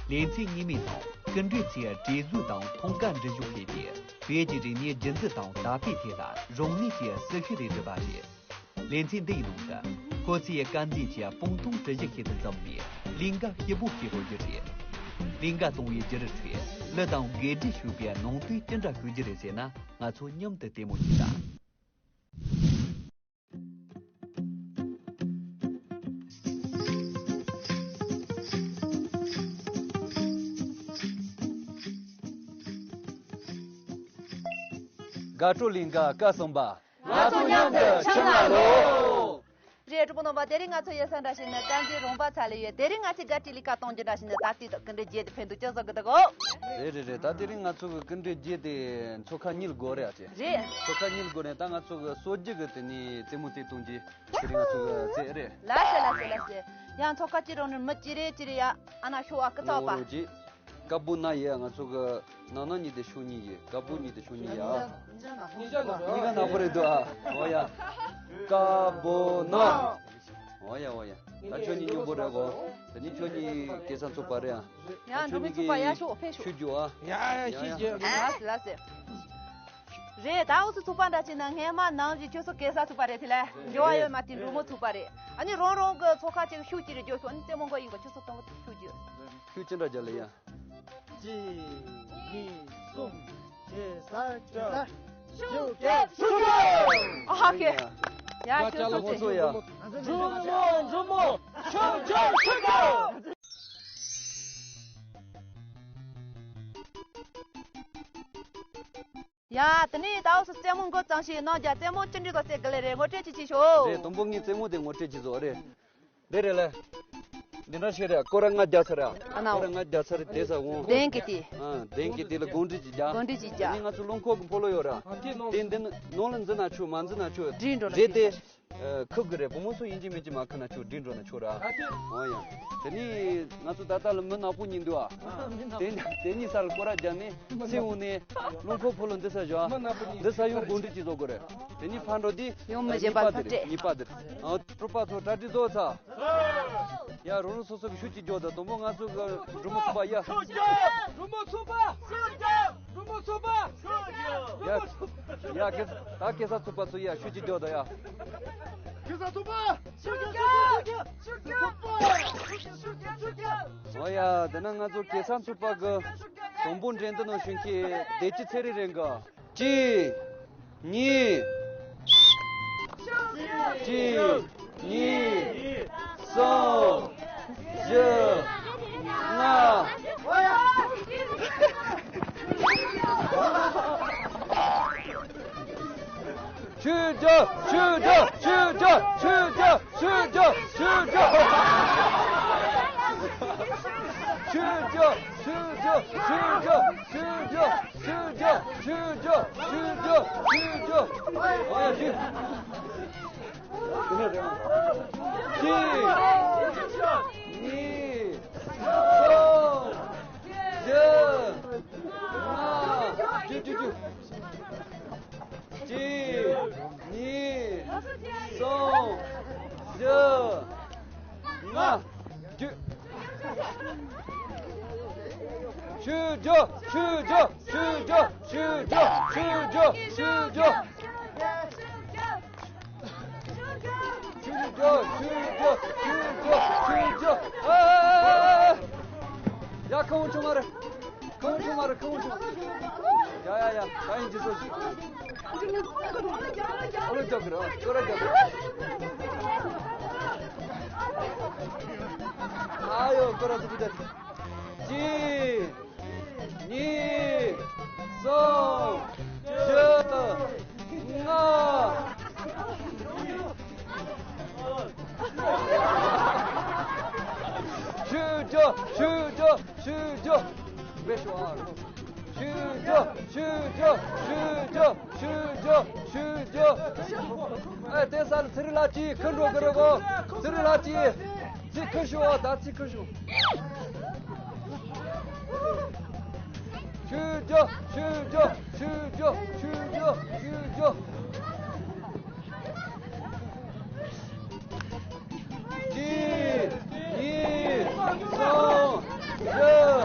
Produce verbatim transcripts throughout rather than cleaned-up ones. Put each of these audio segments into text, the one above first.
ལེ་ཚན་གཉིས་མའི་ནང་སྐུ་མགྲོན་ཚོས་བྲིས་གཟུགས་དང་ཐང་ག་འབྲི་གཞུག་བྱས་ཏེ། བོད་ཀྱི་རིག་གནས་རྒྱུན་འཛིན་དང་དར་སྤེལ་ཐད་ལ་རང་ནུས་ཀྱིས་སྲི་ཞུ་རེ་བསྒྲུབས་པ་རེད། ལེ་ཚན་འདི་ཡི་ནང་དུ་ཁོ་ཚོས་དཀར་མཛེས་ཀྱི་སྤང་ཐང་གྲུ་བཞི་ཞེས་པ་བརྩམས་ནས་ལས་ཀ་སྐྱིད་པོ་བྱེད་དགོས་རྒྱུ་རེད། ལས་ཀ་གཏོང་བའི་བརྒྱུད་རིམ་ཁྲོད་གླུ་དང་དགེ་སྒྲིག་ཞུས་པའི་ནང་དོན་ཅི་འདྲ་ཤོད་རྒྱུ་རེད་ཟེར་ན། ང་ཚོ་མཉམ་དུ་ལྟད་མོ་བྱེད་དང་། དགའ་སྤྲོ་ལས་འགའ་སྐལ་གསུམ་པ། ང་ཚོ་མཉམ་དུ་ཁྲིད་ན་ལོ། རེད། གྲོགས་པོ་རྣམ་པ། དེ་རིང་ང་ཚོ་ཡོད་ས་འདྲ་ཞིག་ནི་དཀར་མཛེས་རོང་པ་ཚ་ལ་ཡོད། དེ་རིང་ང་ཚོས་དགའ་སྤྲོའི་ལས་ཀ་གཏོང་རྒྱུ་འདྲ་ཞིག་ནི་ད་ལྟའི་ཐོག་སྐུ་མགྲོན་བརྒྱད་དེ་ཕན་ཐོགས་ཅི་བཟོ་གི་འདུག་གོ། རེད་རེད་རེད། ད་དེ་རིང་ང་ཚོ་གི་སྐུ་མགྲོན་བརྒྱད་དེ་མཚོ་ཁ་གཉིས་སྒོ་རེད་ཨ་ཅེ། རེད། མཚོ་ཁ་གཉིས་སྒོ་ནས་ད་ང་ཚོ་གི་གསོ་རྒྱུ་གི་དེ་ནས་རྩེད་མོ་རྩེ་གཏོང་རྒྱུ་དེ་རིང་ང་ཚོ་གི་རྩེད་རེད། ལགས་སེ་ལགས་སེ་ལགས་སེ། ཡང་མཚོ་ཁ་གཅིག་རང་ནས་མི་གཅིག་རེ་གཅིག་རེ་ཡ་ཨ་ན་ཤོག་ཨ་ཀི་ཚ་བ་པ། ཀ་བོ་ན་ཡ། ང་ཚོ་གི་ནང་ན་གཉིས་དེ་ཤོག་གཉིས་ཡིན། ཀ་བོ་གཉིས་དེ་ཤོག་གཉིས་ཡ། གཉིས་ཀ་ནག་པོ་རེད་འདུག་ཨ། འོ་ཡ། ཀ་བོ་ན། འོ་ཡ་འོ་ཡ། ད་ཁྱོད་གཉིས་སྙོམས་པོ་རེད་གོ། ད་ནི་ཁྱོད་གཉིས་སྐལ་བཟང་ཚོགས་པ་རེད་ཨ། ཡ་འགྲོ་མི་ཚོགས་པ་ཡ་ཤོག་ཕེབས་ཤོག་ཤུ་རྒྱུ་ཨ། ཡ་ཡ་ཤི་རྒྱུ། ལགས་སེ་ལགས་སེ། རེད། ད་འུ་ཚོ་ཚོགས་པ་འདྲ་ཅིག་ན་སྔས་མ་ནང་བཞིན་ཁྱོད་ཚོ་སྐལ་བཟང་ཚོགས་པ་རེད་དེ་ལས་འགྱུར་བ་ཡོད་མ་དེ་འགྲོ་མི་ཚོགས་པ་རེད། ཨ་ནི་རང་རང་གི་ཚོགས་ཁག་ཅིག་ཤུགས་ཀྱིས་རེ་རྒྱུ་ཤོག་ཨ་ནི་རྩེད་མོ་འགོ་ཡིན་གོ། ཁྱོད་ཚོ་གཏོང་གི་ཤུགས་ཀྱིས། ཤུགས་ཅི་འདྲ་རྒྱག་ལ་ཡ། གཅིག་གཉིས་གསུམ། བརྒྱད་ཟ་བཅུ། ཤུགས་རྒྱབ་ཤུགས་རྒྱབ། ཨ་ཧ་ཁེ། ཡ་ཁྱོད་ཚོ་ཚོ་ཡ། འགྲོ་མོ་འགྲོ་མོ། ཤུགས་རྒྱབ་ཤུགས་རྒྱབ། ཡ་དེ་ནས་ད་འུ་ཚོ་རྩེད་མོ་འགོ་བརྩམས་ཤིག་གནང་རྒྱ། རྩེད་མོ་ཅི་འདྲ་ཟིག་རྩེ་དགོས་ལེ་རེད། ངོ་སྤྲོད་ཅིག་བྱེད་ཤོག་རེད། དང་པོ་ངས་རྩེད་མོ་དེ་ངོ་སྤྲོད་ཅིག་བཟོ་རེད། འདི་རེད་ལ། འདི་འདྲ་ཞིག་རེད། སྐོར་ར་ལྔ་རྒྱག་ཚར་ར། ཨ་ན། སྐོར་ར་ལྔ་རྒྱག་ཚར་རེད། དེ་ས་འོང་། གདན་གི་དེ། ཨ། གདན་གི་དེ་ལ་གུང་སྒྲིག་ཅིག་རྒྱག་གུང་སྒྲིག་ཅིག་རྒྱག་དེ་ནས་ང་ཚོ་རླངས་འཁོར་གི་འཕོ་ལོ་ཡོད་ར། དེ་འདི་ནང་ལ་འཛུལ་ན་ཆོག་མ་འཛུལ་ན་ཆོག་རེད་འགྲོ་རེད་དེ། ཁུག་གི་རེད། བུ་མོ་ཚོ་ཡིན་གཅིག་མིན་གཅིག་མ་ཁུག་ན་ཆོག་སྒྲིག་འགྲོ་ན་ཆོག་ར། འོ་ཡ། དེ་ནས་ང་ཚོ་ད་ལྟ་ལ་མི་ནག་པོ་གཉིས་འདུག་ཨ། དེ་དེ་གཉིས་ས་ལ་སྐོར་ར་རྒྱབ་ནས་སེམས་འོང་ནས་རླངས་འཁོར་ཕོ་ལོ་འདི་ས་བཞག་འདི་ས་ཡོང་གུང་སྒྲིག་ཅིག་བཟོ་དགོས་རེད། དེ་ནས་ཕར་འགྲོ་དུས་ཡང་མི་གཞན་པ་གཉིས་པ་དེ་རེད། གཉིས་པ་དེ་རེད། ཨ། གྲོགས་པོ་ཚོ་གྲ་སྒྲིག་བཟོ་ཚར། ཡ་རང་རང་སོ་སོ་གི་ཤུགས་ཀྱིས་རྒྱོབ་དང་། དང་པོ་ང་ཚོ་གི་འགྲོ་མོ་ཚོགས་པ་ཡ། ཤུགས་རྒྱོབ། འགྲོ་མོ་ཚོགས་པ། ཤུགས་རྒྱོབ། འགྲོ་མོ་ཚོགས་པ། ཤུགས་རྒྱོབ། ཡ་ཡ་སྐལ་ཡ་སྐལ་ད་སྐལ་བཟང་ཚོགས་པ་ཚོ་ཡ་ཤུགས་ཀྱིས་རྒྱོབ་དང་ཡ། སྐལ་བཟང་ཚོགས་པ། ཤུགས་རྒྱོབ། ཤུགས་རྒྱོབ། ཤུགས་རྒྱོབ། ཤུགས་རྒྱོབ། ཨོ་ཡ། དེ་ན་ང་ཚོ་སྐལ་བཟང་ཚོགས་པ་གི་དང་པོ་འགྲན་བསྡུར་ནང་ཞུགས་མཁན་བདེ་སྐྱིད་ཚེ་རིང་རེད་གི། གཅིག་གཉིས། གཅིག་གཉིས། གསུམ། བཞི། ལྔ། ཤུགས་རྒྱོབ། ཤུགས་རྒྱོབ། ཤུགས་རྒྱོབ། ཤུགས་རྒྱོབ། ཤུགས་རྒྱོབ། ཤུགས་རྒྱོབ། ཤུགས་རྒྱོབ། ཤུགས་རྒྱོབ། ཤུགས་རྒྱོབ། ཤུགས་རྒྱོབ། ཤུགས་རྒྱོབ། ཤུགས་རྒྱོབ། ཤུགས་རྒྱོབ། ཤུགས་རྒྱོབ། ཨ་ཡ་ཤི། གཅིག་གཉིས། གསུམ། བཞི། ལྔ། རྒྱུག་རྒྱུག་རྒྱུག་གཅིག་གཉིས། གསུམ། བཞི། ལྔ། རྒྱུག་ཤུགས་རྒྱོབ། ཤུགས་རྒྱོབ། ཤུགས་རྒྱོབ། ཤུགས་རྒྱོབ། ཤུགས་རྒྱོབ། ཤུགས་རྒྱོབ། ཤུགས་རྒྱོབ། ཤུགས་རྒྱོབ། ཤུགས་རྒྱོབ། ཤུགས་རྒྱོབ། ཤུགས་རྒྱོབ། ཨ། ཡ་ཁ་བོ་ཆུང་མ་རེད། ཁོང་ཆུང་མ་རེད། ཁོང་ཆུང་། ཡ་ཡ་ཡ། ད་ཡིན་གྱི་སོ་ཞིག་ཨོ་ལོ་རྒྱག་གི་རེད། ཨོ་ལོ་རྒྱག་གི་རེད། ཨ་ཡོ། སྐོར་ར་ཚུགས་ཀྱི་རེད། གཅིག་གཉིས། གསུམ། བཞི། ལྔ། ཤུགས་རྒྱོབ། ཤུགས་རྒྱོབ། ཤུགས་རྒྱོབ། མེ་ཤོག་ཨ། ཤུགས་རྒྱོབ། ཤུགས་རྒྱོབ། ཤུགས་རྒྱོབ། ཤུགས་རྒྱོབ། ཤུགས་རྒྱོབ། ཨེ། དེ་སར་ཚེ་རིང་ལགས་ཀྱིས་ཁུར་འགྲོ་གི་རེད་གོ། ཚེ་རིང་ལགས་ཀྱིས་ཚིག་ཁུར་ཤོག་ཨ། ད་ཚིག་ཁུར་ཤོག་ཤུགས་རྒྱོབ། ཤུགས་རྒྱོབ། ཤུགས་རྒྱོབ། ཤུགས་རྒྱོབ། ཤུགས་རྒྱོབ། ཤུགས་རྒྱོབ། གཅིག་གཉིས། གསུམ། བཞི།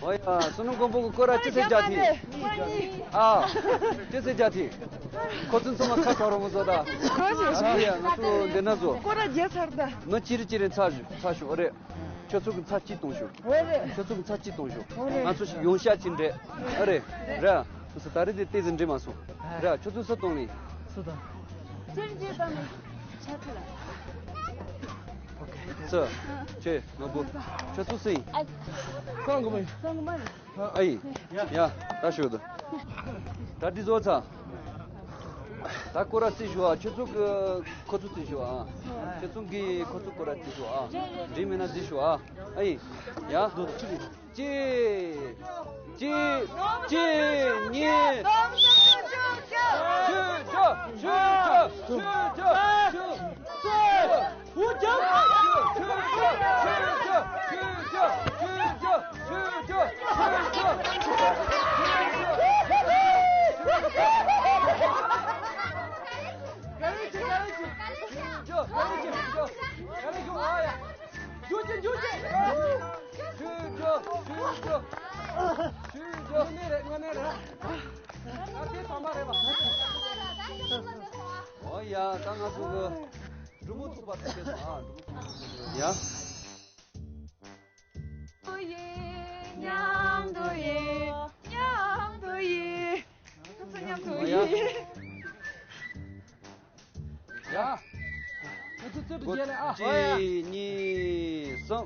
ཨོ་ཡ། བསོད་ནམས་མགོན་པོ་གི་སྐོར་ར་ཅི་ཟེར་རྒྱ་ཐི། ཨ། ཅི་ཟེར་རྒྱ་ཐི། ཁོ་ཚོ་ཚང་མ་ཁ་ཚ་རོ་མོ་བཟོ་ད། ཁོ་ཚོ་ཨ་ཡ། ང་ཚོ་འདི་ན་བཟོ། སྐོར་ར་རྒྱ་ཚར་ད། མི་ཅི་རི་ཅི་རི་ཚ་ཞུ་ཚ་ཞུ་ཨོ་རེད། ཁྱོད་ཚོ་གི་ཚ་ཅི་གཏོང་ཞུ། ཨོ་རེད། ཁྱོད་ཚོ་གི་ཚ་ཅི་གཏོང་ཞུ། ཨོ་རེད། ང་ཚོ་ཞིག་ཡོང་ཤ་ཅི་འདྲེ། ཨོ་རེད། ར། ཁོ་ཚོ་ད་རེ་དེ་ཏེ་ཟིན་འདྲེ་མ་སོང་། ར། ཁྱོད་ཚོ་སུ་གཏོང་ལི། སུ་དང་། ཅི་རི་ཅི་དང་ནི་ཆ་ཚ་ལ། སུ། ཁྱོད་ནོར་བུ། ཁྱོད་ཚོ་སུ་ཡིན། ཨ། སང་གི་མ་ཡིན། སང་གི་མ་ཡིན། ཨ་ཡིན། ཡ། ད་ཞུ་དུ། ད་འདི་བཟོ་ཚ། ད་སྐོར་ར་རྩིས་ཞུ་ཨ། ཁྱོད་ཚོ་གི་ཁོ་ཚོ་རྩིས་ཞུ་ཨ། ཁྱོད་ཚོ་གི་ཁོ་ཚོ་སྐོར་ར་རྩིས་ཞུ་ཨ། འདྲི་མེད་ན་རྩིས་ཞུ་ཨ། ཨ་ཡིན། ཡ། གཅིག་གཅིག་གཅིག་གཉིས། ཆུ་ཆུ་ཆུ་ཆུ་ཆུ་ཆུ་ཆུ། ཨོ་ཡ། ད་ང་ཚོ་གི་འབྲུ་མོ་ཐུག་པ་ཐུག་གི་སོང་ཨ། འབྲུ་མོ་ཐུག་པ་ཡ། མཉམ་དུ་ཡིན། མཉམ་དུ་ཡིན། ང་ཚོ་མཉམ་དུ་ཡིན། ཡ། ང་ཚོ་རྩེ་དུ་རྒྱལ་ལེ་ཨ། གཅིག་གཉིས་གསུམ།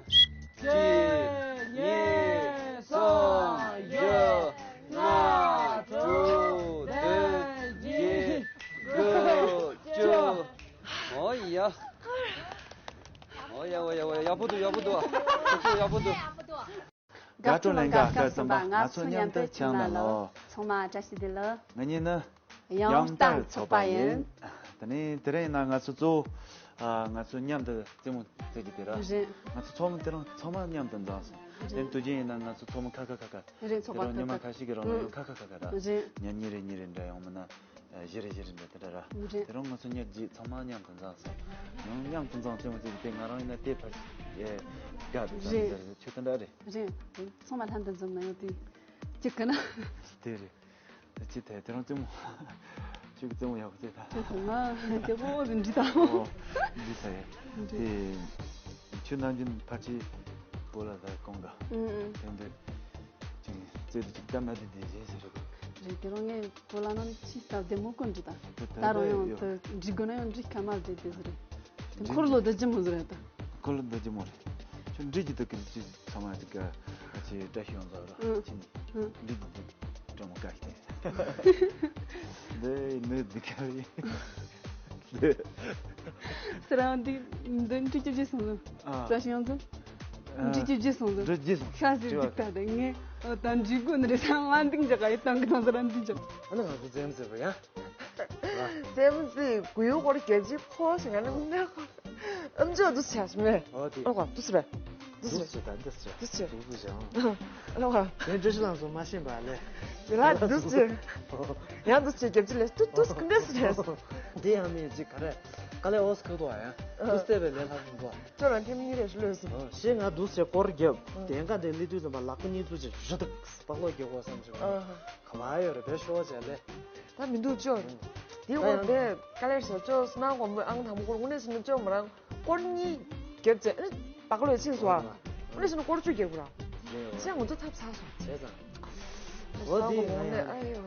གཅིག་གཉིས་གསུམ། བཞི། ལྔ། དྲུག་བདུན། བརྒྱད། དགུ། བཅུ། ཨོ་ཡ། ཨོ་ཡ་ཨོ་ཡ་ཨོ་ཡ། ཡག་པོ་འདུག་ཡག་པོ་འདུག་ཁྱོད་ཚོ་ཡག་པོ་འདུག་དགའ་སྤྲོ་ལན་འགའ་སྐབས་གསུམ་པ། ང་ཚོ་མཉམ་དུ་འཆམ་ལ་ལོ། ཚང་མ་བཀྲ་ཤིས་བདེ་ལེགས། ང་གཉིས་ནི་ཡང་ཡང་ལྟར་ལྟར་ཚོགས་ཚོགས་པ་པ་ཡིན། ཡིན། དེ་ནས་དེ་རིང་ཡིན་ན་ང་ཚོ་གཙོ་བོ་ཨ། ང་ཚོ་མཉམ་དུ་རྩེད་མོ་རྩེ་རྒྱུ་དེ་ར། རེད། ང་ཚོ་ཚོགས་མི་དེ་རིང་ཚང་མ་མཉམ་དུ་འཛོམས་སོང་། རེད། དེ་ནས་དུས་རྒྱུན་ཡིན་ན་ང་ཚོ་ཚོགས་མི་ཁ་ཁ་ཁ་ཁ། རེད། ཚོགས་པ་དེ་རིང་ཁ་ཉི་མ་ཁ་ཁ་ཁ་ཁ་ར། རེད། ཉ་གཉིས་རེ་གཉིས་རེ་འདྲ་ཡོང་མིན་ན། བཞི་རེ་བཞི་རེ་འདྲ་དེ་འདྲ་ར། རེད། དེ་རིང་ང་ཚོ་ཉིན་རྗེས་ཚང་མ་མཉམ་དུ་འཛོམས་སོང་། ཡང་མཉམ་དུ་འཛོམས་རྩེད་མོ་རྩེ་རྒྱུ་དེ་ང་རང་ཡིན་ན་དེ་ཕར་ཡེ་དགའ་འདུག་རེད། ད་ཆོས་དེ་འདྲ་རེད། རེད། ཚང་མ་ལྷན་དུ་འཛོམས་ན་ཡང་དེ་གཅིག་གི་ན། དེ་རེད། ད་ཅི་དེ་དེ་རིང་རྩེད་མོ། ཁྱོད་ཀྱི་རྩེད་མོ་ཡག་པོ་རྩེ་ད། ང་རྒྱལ་པོ་ཟིན་འདྲི་ད། ཨོ། འདི་ས་ཡེ། འདི། དེ། ཁྱོད་ནམ་རྒྱུན་ཕལ་ཆེར་བོད་ལ་ད་གང་ག་ཨུ་ཨུ། དེ་འདྲ། ཅིག་རྩེད་དུ་ཅིག་སྟབས་མ་བདེ་བདེ་བྱས་ཟེར་རེད། རེད། དེ་རིང་ངས་བོད་ལ་ནང་ཕྱི་སྟབས་བདེ་མོ་ཀུན་འདྲི་ད། ད་རུང་ཡང་དུ་འདྲི་དགོས་ན་ཡང་འདྲི་ཁ་མ་བདེ་བདེ་ཟེར་རེད། དེ་འཁོར་ལོ་བདེ་ཅི་མོ་ཟེར་རེད་ད། འཁོར་ལོ་བདེ་ཅི་མོ་རེད། ཁྱོད་འདྲི་གི་འདུག་གི་འདྲི་ཚང་མ་ཅིག་ག་ཅི་བཀྲ་ཤིས་ཡོང་ཟེར་ར་ཨུ། ཁྱེད་ནི་ཨུ། འདྲི་གི་འདུག་སྤྲང་མོ་བཀའ་ཤིག་དེ་ནི་འདི་ག་རེད། སེ་ར་འདི་འདི་འདྲི་ཅི་བྱས་སོང་ཟིན། ཨ། བཀྲ་ཤིས་ཡོང་ཟིན། ཨ། འདྲི་ཅི་བྱས་སོང་ཟིན། འདྲི་བྱས་སོང་། ཤ་ཟིན་འདྲི་བ་འདུག་ད་དེ་ངས་ཨ་ད་འདྲི་དགོས་ནི་རེད་ས་ང་འདི་འཇག་ག་ཡི་ཏང་གི་ཏང་ཟེར་ར་འདི་འཇག་ཨ་ནི་ང་ཚོ་རྩེད་མོ་རྩེ་བ་ཡ། རྩེད་མོ་རྩེ་གུ་ཡུ་སྐོར་རྒྱབ་ཅིག་ཕོ་ཞིག་ང་ནི་མི་འདྲ་ཁོ། ཨམ་ཅོག་འདུག་ཆ་སྨེ། ཨོ་དེ། ཨ་ལོ་ཁ་འདུག་སེ་རེད། འདུག་སེ་རེད། འདུག་སེ་རེད། འདུག་སེ་རེད། འདུག་སེ་རེད། ཨ་ལོ་ཁ། དེ་འདྲ་ཞིག་ལངས་སོང་མ་ཤེས་པ་ལས། དེ་ལ་འདུག་སེ། ཡང་འདུག་སེ་རྒྱབ་ཅི་ལས་ཏུ་ཏུ་སྐུ་འདྲ་སེ་རེད། འདི་ཡང་མི་ཅིག་ག་རེ། དཀའ་ལས་ཨོ་སི་ཁག་ཏུ་བ་ཡང་། ཏུ་སེ་བའི་ལས་ལྷག་འདུག་བ། ཁྱོད་རང་ཐེམ་གཉིས་རེ་ཞིག་ལོས་སོང་། ཨོ་ཞེས་ང་འདུག་སེ་སྐོར་རྒྱབ། དེ་འགའ་དེ་ལི་དུས་ཙམ་པ་ལག་པ་གཉིས་ཚུགས་ཅིག་རི་དུག་སྤག་ལོག་རྒྱག་གོ་བསམ་ཅིག་ག་བ་ཡོད་རེད་བེ་ཤོག་བྱས་ལས། ད་མི་འདུག་ཅོ། དེའི་འོག་དེ་དཀའ་ལས་བྱས་ཅོ་སྣང་གོམ་པོའི་ཨང་དང་པོ་སྐོར་དངོས་གནས་སུ་ནི་ཅོ་མ་རང་སྐོར་གཉིས་རྒྱབ་བྱས་ཨ་ནི་སྤག་ལོས་ཕྱིན་སོང་ཨ། དངོས་གནས་སུ་ནི་སྐོར་བཅུ་རྒྱབ་དགོས་ར། ཕྱིན་ང་ཚོ་ཐབས་ཚ་སོང་། བྱས་ཙང་། འོ་དེ་ང་ཡང་ཨ་ཡོ།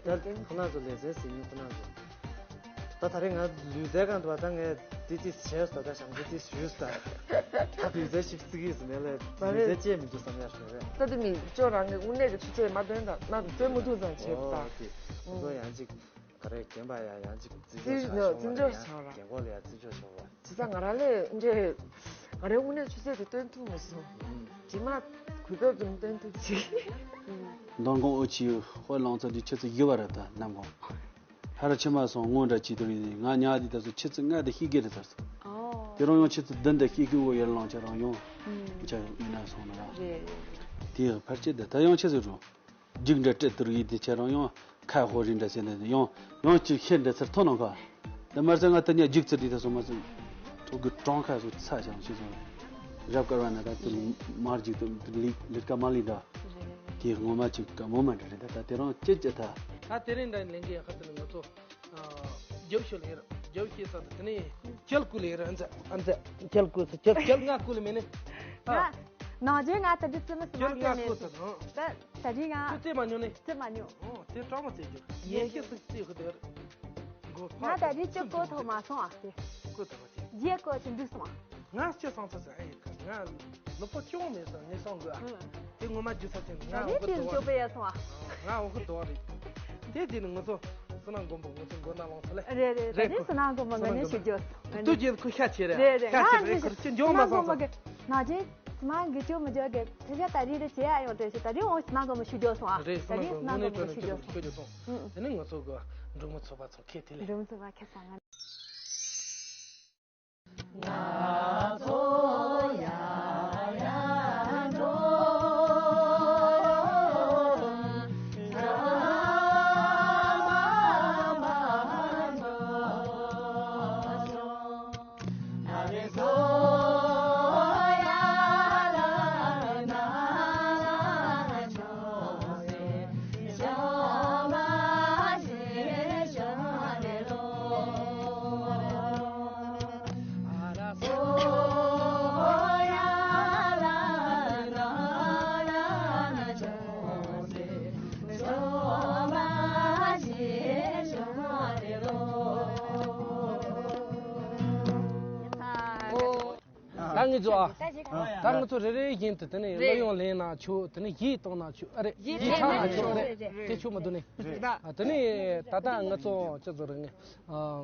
ད་ཁོ་རང་ཚོ་ལས་ཟེར་ཟིན་ཡིན་ཁོ་རང་ཚོ། ད་ད་རེས་ང་ལུས་རྩལ་གང་དུ་བ་ད་ངས་ཏི་ཏི་བྱས་སོ་ད་ཞང་ཏི་ཏི་ཞུས་ད། ད་ལུས་རྩལ་ཞིག་བརྩི་གི་ཟིན་ནས་ལས་ལུས་རྩལ་ཅེས་མི་འདུག་བསམ་ཡ་ཞོག་རེད། ད་དེ་མི་ཅོ་རང་གི་དངོས་གནས་ཀྱི་ཆུ་ཚད་མ་སྟོན་ད་ན་དུ་སྟོན་མི་ཐུབ་ཙང་བྱས་ད། ཨོ་དེ་ཁོ་ཚོ་ཡང་ཅིག་ག་རེ་རྒན་པ་ཡ་ཡང་ཅིག་བརྩི་འཇོག་བྱ་ཆོག་ར་ཡ་རྒན་གོག་ལ་ཡ་བརྩི་འཇོག་ཆོག་ར། བྱས་ཙང་ང་རང་ལས་འདྲེ་ང་རའི་དངོས་གནས་ཆུ་ཚད་དེ་སྟོན་ཐུབ་མི་སོང་། ཇི་མ་གུས་པ་ཙམ་སྟོན་ཐུབ་ཅིག་མདང་དགོང་ཨོ་ཆི་ཡུ་ཧོ་ལང་ཚ་དུས་ཆུ་ཚོད་བཞི་བ་རེད་ད་ནམ་གུང་། ཧ་ར་ཆི་མ་སོང་སྔོན་འདྲ་ཅི་དུ་རེད། ང་ཉལ་དུས་ད་སོ་ཆུ་ཚོད་ལྔ་དང་ཕྱེད་ཀ་རེད་ཚར་སོང་། ཨོ། དེ་རང་ཡང་ཆུ་ཚོད་བདུན་དང་ཕྱེད་ཀའི་འོག་ཡར་ལངས་ཆ་རང་ཡང་ཨུམ། ཆ་མི་ན་སོང་ན་ར། རེད་རེད་རེད། དེ་ཕར་ཆེ་ད་ད་ཡང་ཆུ་ཚོད་རུང་། རྒྱུགས་འདྲ་སྤྲད་དུ་རིགས་དེ་ཁྱེད་རང་ཡང་ཁ་ཧོ་རི་འདྲ་ཟེར་ནས་ཡང་ཡང་ཅིག་ཤེས་འདྲ་ཚར་ཐོན་ནང་ཁ། དེ་མར་ཟེར་ང་དེ་ཉ་རྒྱུགས་ཚུར་དེ་ད་སོང་མ་སོང་། ཐོག་གི་གྲོང་ཁ་སོང་ཚ་ཞང་ཞིག་སོང་། རབ་དཀར་བ་ན་ད་དེ་མར་རྒྱུགས་དེ་ལི་ལི་ཀ་མ་ལི་འདྲ། དེ་ངོ་མ་ཅིག་ག་མོ་མ་འདྲ་རེད། ད་ད་དེ་རང་ཅི་ཅི་ད། ད་དེ་རིང་འདྲ་ལེན་གི་ཡ་ཁ་དེ་ནི་ང་ཚོ། རྒྱབ་ཤོད་ལེ་ར། རྒྱབ་ཤེས་ས་དེ་ནི་ཁྱེད་ཀུ་ལེ་ར། ཨ་ཙི་ཨ་ཙི་ཁྱེད་ཀུ་ཚ་ཁྱེད་ཁྱེད་ང་ཀུ་ལེ་མེ་ནི། ང་ནང་ཆེན་ང་ད་དི་ཙི་མི་ཙི་མ་ཁྱེད་ང་ཀུ་ཚ་ནང་། ད་ད་རིང་ང་ཁྱེད་ཙི་མ་ཉོ་ནི། ཙི་མ་ཉོ། ཨོ་དེ་གྲོགས་མ་ཙི་རྒྱུ་ཡེ་ཤེས་སུ་ཙི་ཧུ་དེ་ར། ང་ད་རིང་ཅི་ཀོ་ཐོག་མ་སོང་ཨ་ཙི། ཀོ་ཐོག་མ་ཙི། རྗེ་ཀོ་ཅི་འདུག་སོང་ཨ། ང་སྤྱི་སང་ཚ་ཚ་ཨེ་ཡི་ཁ་ང་ལོ་པོ་ཅུང་མེད་ས་ངེས་སང་དགོས་ཨ། དེ་ངོ་མ་རྒྱུ་ས་ཅན་ང་འོ་གི་དོ་རེད། ང་འོ་གི་དོ་རེད། དེ་དེ་ནི་ང་ཚོ་བསོད་ནམས་མགོན་པོ་ང་ཚོ་མགོ་ན་ལོང་ཚ་ལེ། རེད་རེད། ད་རེད་བསོད་ནམས་མགོན་པོ་ང་ནི་ཞུ་རྒྱུ། ཏུ་རྒྱལ་ཁུ་ཤ་ཆེ་རེད། རེད་རེད། ཤ་ཆེ་རེད། ཁུར་ཅི་འཇོག་མ་སང་ས། ན་ཅི་མ་གི་ཅོ་མི་འཇོག་གི་ཐེ་ཤ་ད་རེད་རེད་ཅེ་ཨ་ཡོང་དེ་ཞིག་ད་རེད་འོང་བསོད་ནམས་མགོན་པོ་ཞུ་རྒྱུ་སོང་ཨ། རེད་ད་རེད་བསོད་ནམས་མགོན་པོ་ཞུ་རྒྱུ་སོང་། དེ་ནི་ང་ཚོ་གི་འབྲུག་མི་ཚོ་པ་ཚོ་ཁེ་ཐེ་ལེ། འབྲུག་མི་ཚོ་པ་ཁེ་སང་ང་། ད་ངེད་ཚོ་ཨ། ད་ངེད་ཚོ་རེ་རེ་བཞིན་དུ་དེ་ནས་བློ་ཡོང་ལེན་ན་ཆོག་དེ་ནས་གཞས་གཏོང་ན་ཆོག་ཨ་རེད་གཞས་འཁྲབ་ན་ཆོག་ཨ་རེད་དེ་ཆོག་མ་འདུག་ནི། དེ་ནས་ད་ལྟ་ང་ཚོ་ཅི་ཚོ་རེད་ནི།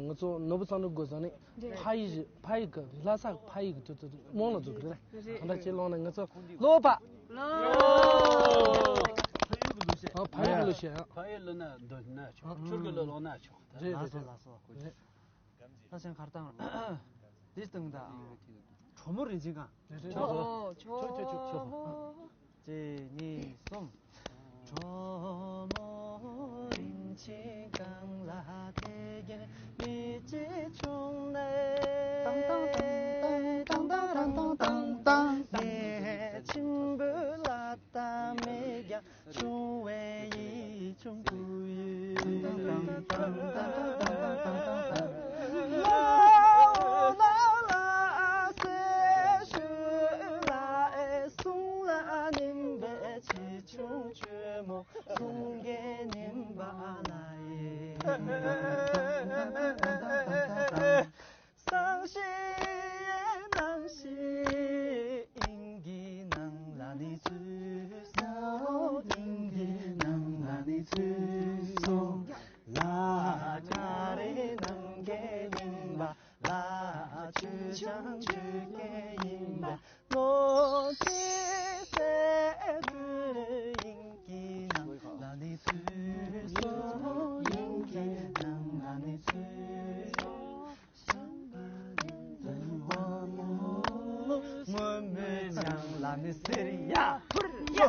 ང་ཚོ་ནོར་བུ་གཙང་སྒྲོལ་དགོན་ས་ནས་ཕ་ཡི་ཕ་ཡི་གི་ལྷ་ས་ཕ་ཡི་གི་དུས་ཚོད་རྨོངས་ལ་འཛུགས་གི་རེད། གང་འདྲ་ཅིག་ལོང་ན་ང་ཚོ་ལོ་པ། ཕ་ཡུལ་གི་ལོ་ཤས། ཕ་ཡུལ་ལོ་ན་འདོད་ན་ཆོག་ཆུར་གི་ལོ་ལོང་ན་ཆོག་རེད་རེད་རེད། ལྷ་ཆེན་མཁར་ཐང་། འདི་སྟེང་དང་། གྲོ་མོ་རིན་ཆེན་གང་། ཆོག་ཆོག་ཆོག་ཆོག་གཅིག་གཉིས་གསུམ། གྲོ་མོ་རིན་ཆེན་གང་ལ་དེ་གིན་མི་ཅི་བྱུང་ནས། ཏང་ཏང་ཏང་ཏང་ཏང་ཏང་རང་ཏང་ཏང་ཏང་ཏང་། ནས་ཆིམ་བུ་ལ་ད་མེད་ཀྱང་། བྱུང་བའི་ཡིད་བྱུང་བུ་ཡུལ། ལོ་ན་ལ་སེ་ཤུ་ལ་ཨེ་སུང་ལ་ནིམ་པའི་ཆེ་ཆུང་ཆོས་མོ་སུང་གེ་ནིམ་པ་ལ་ཨེ། སང་ཤི་ཡེ་ནང་ཤི་ཨིན་གི་ནང་ལ་ནི་ཚུད་སོང་། ཨིན་གི་ནང་ལ་ནི་ཚུད་སོང་། ལ་ཀ་རེ་ནང་གེ་ཡིན་པ། ལ་ཆུ་ཆང་ཆུ་གེ་ཡིན་པ། ལོ་ཅི་སེ་དུ་ཨིན་གི་ནང་ལ་ནི་ཚུད་སོང་། ཨིན་གི་ནང་ལ་ནི་ཚུད་སོང་། སྔོན་མོའི་ཆང་ལ་ནི་ཟེར་ཡ་ཕུར་ཡ།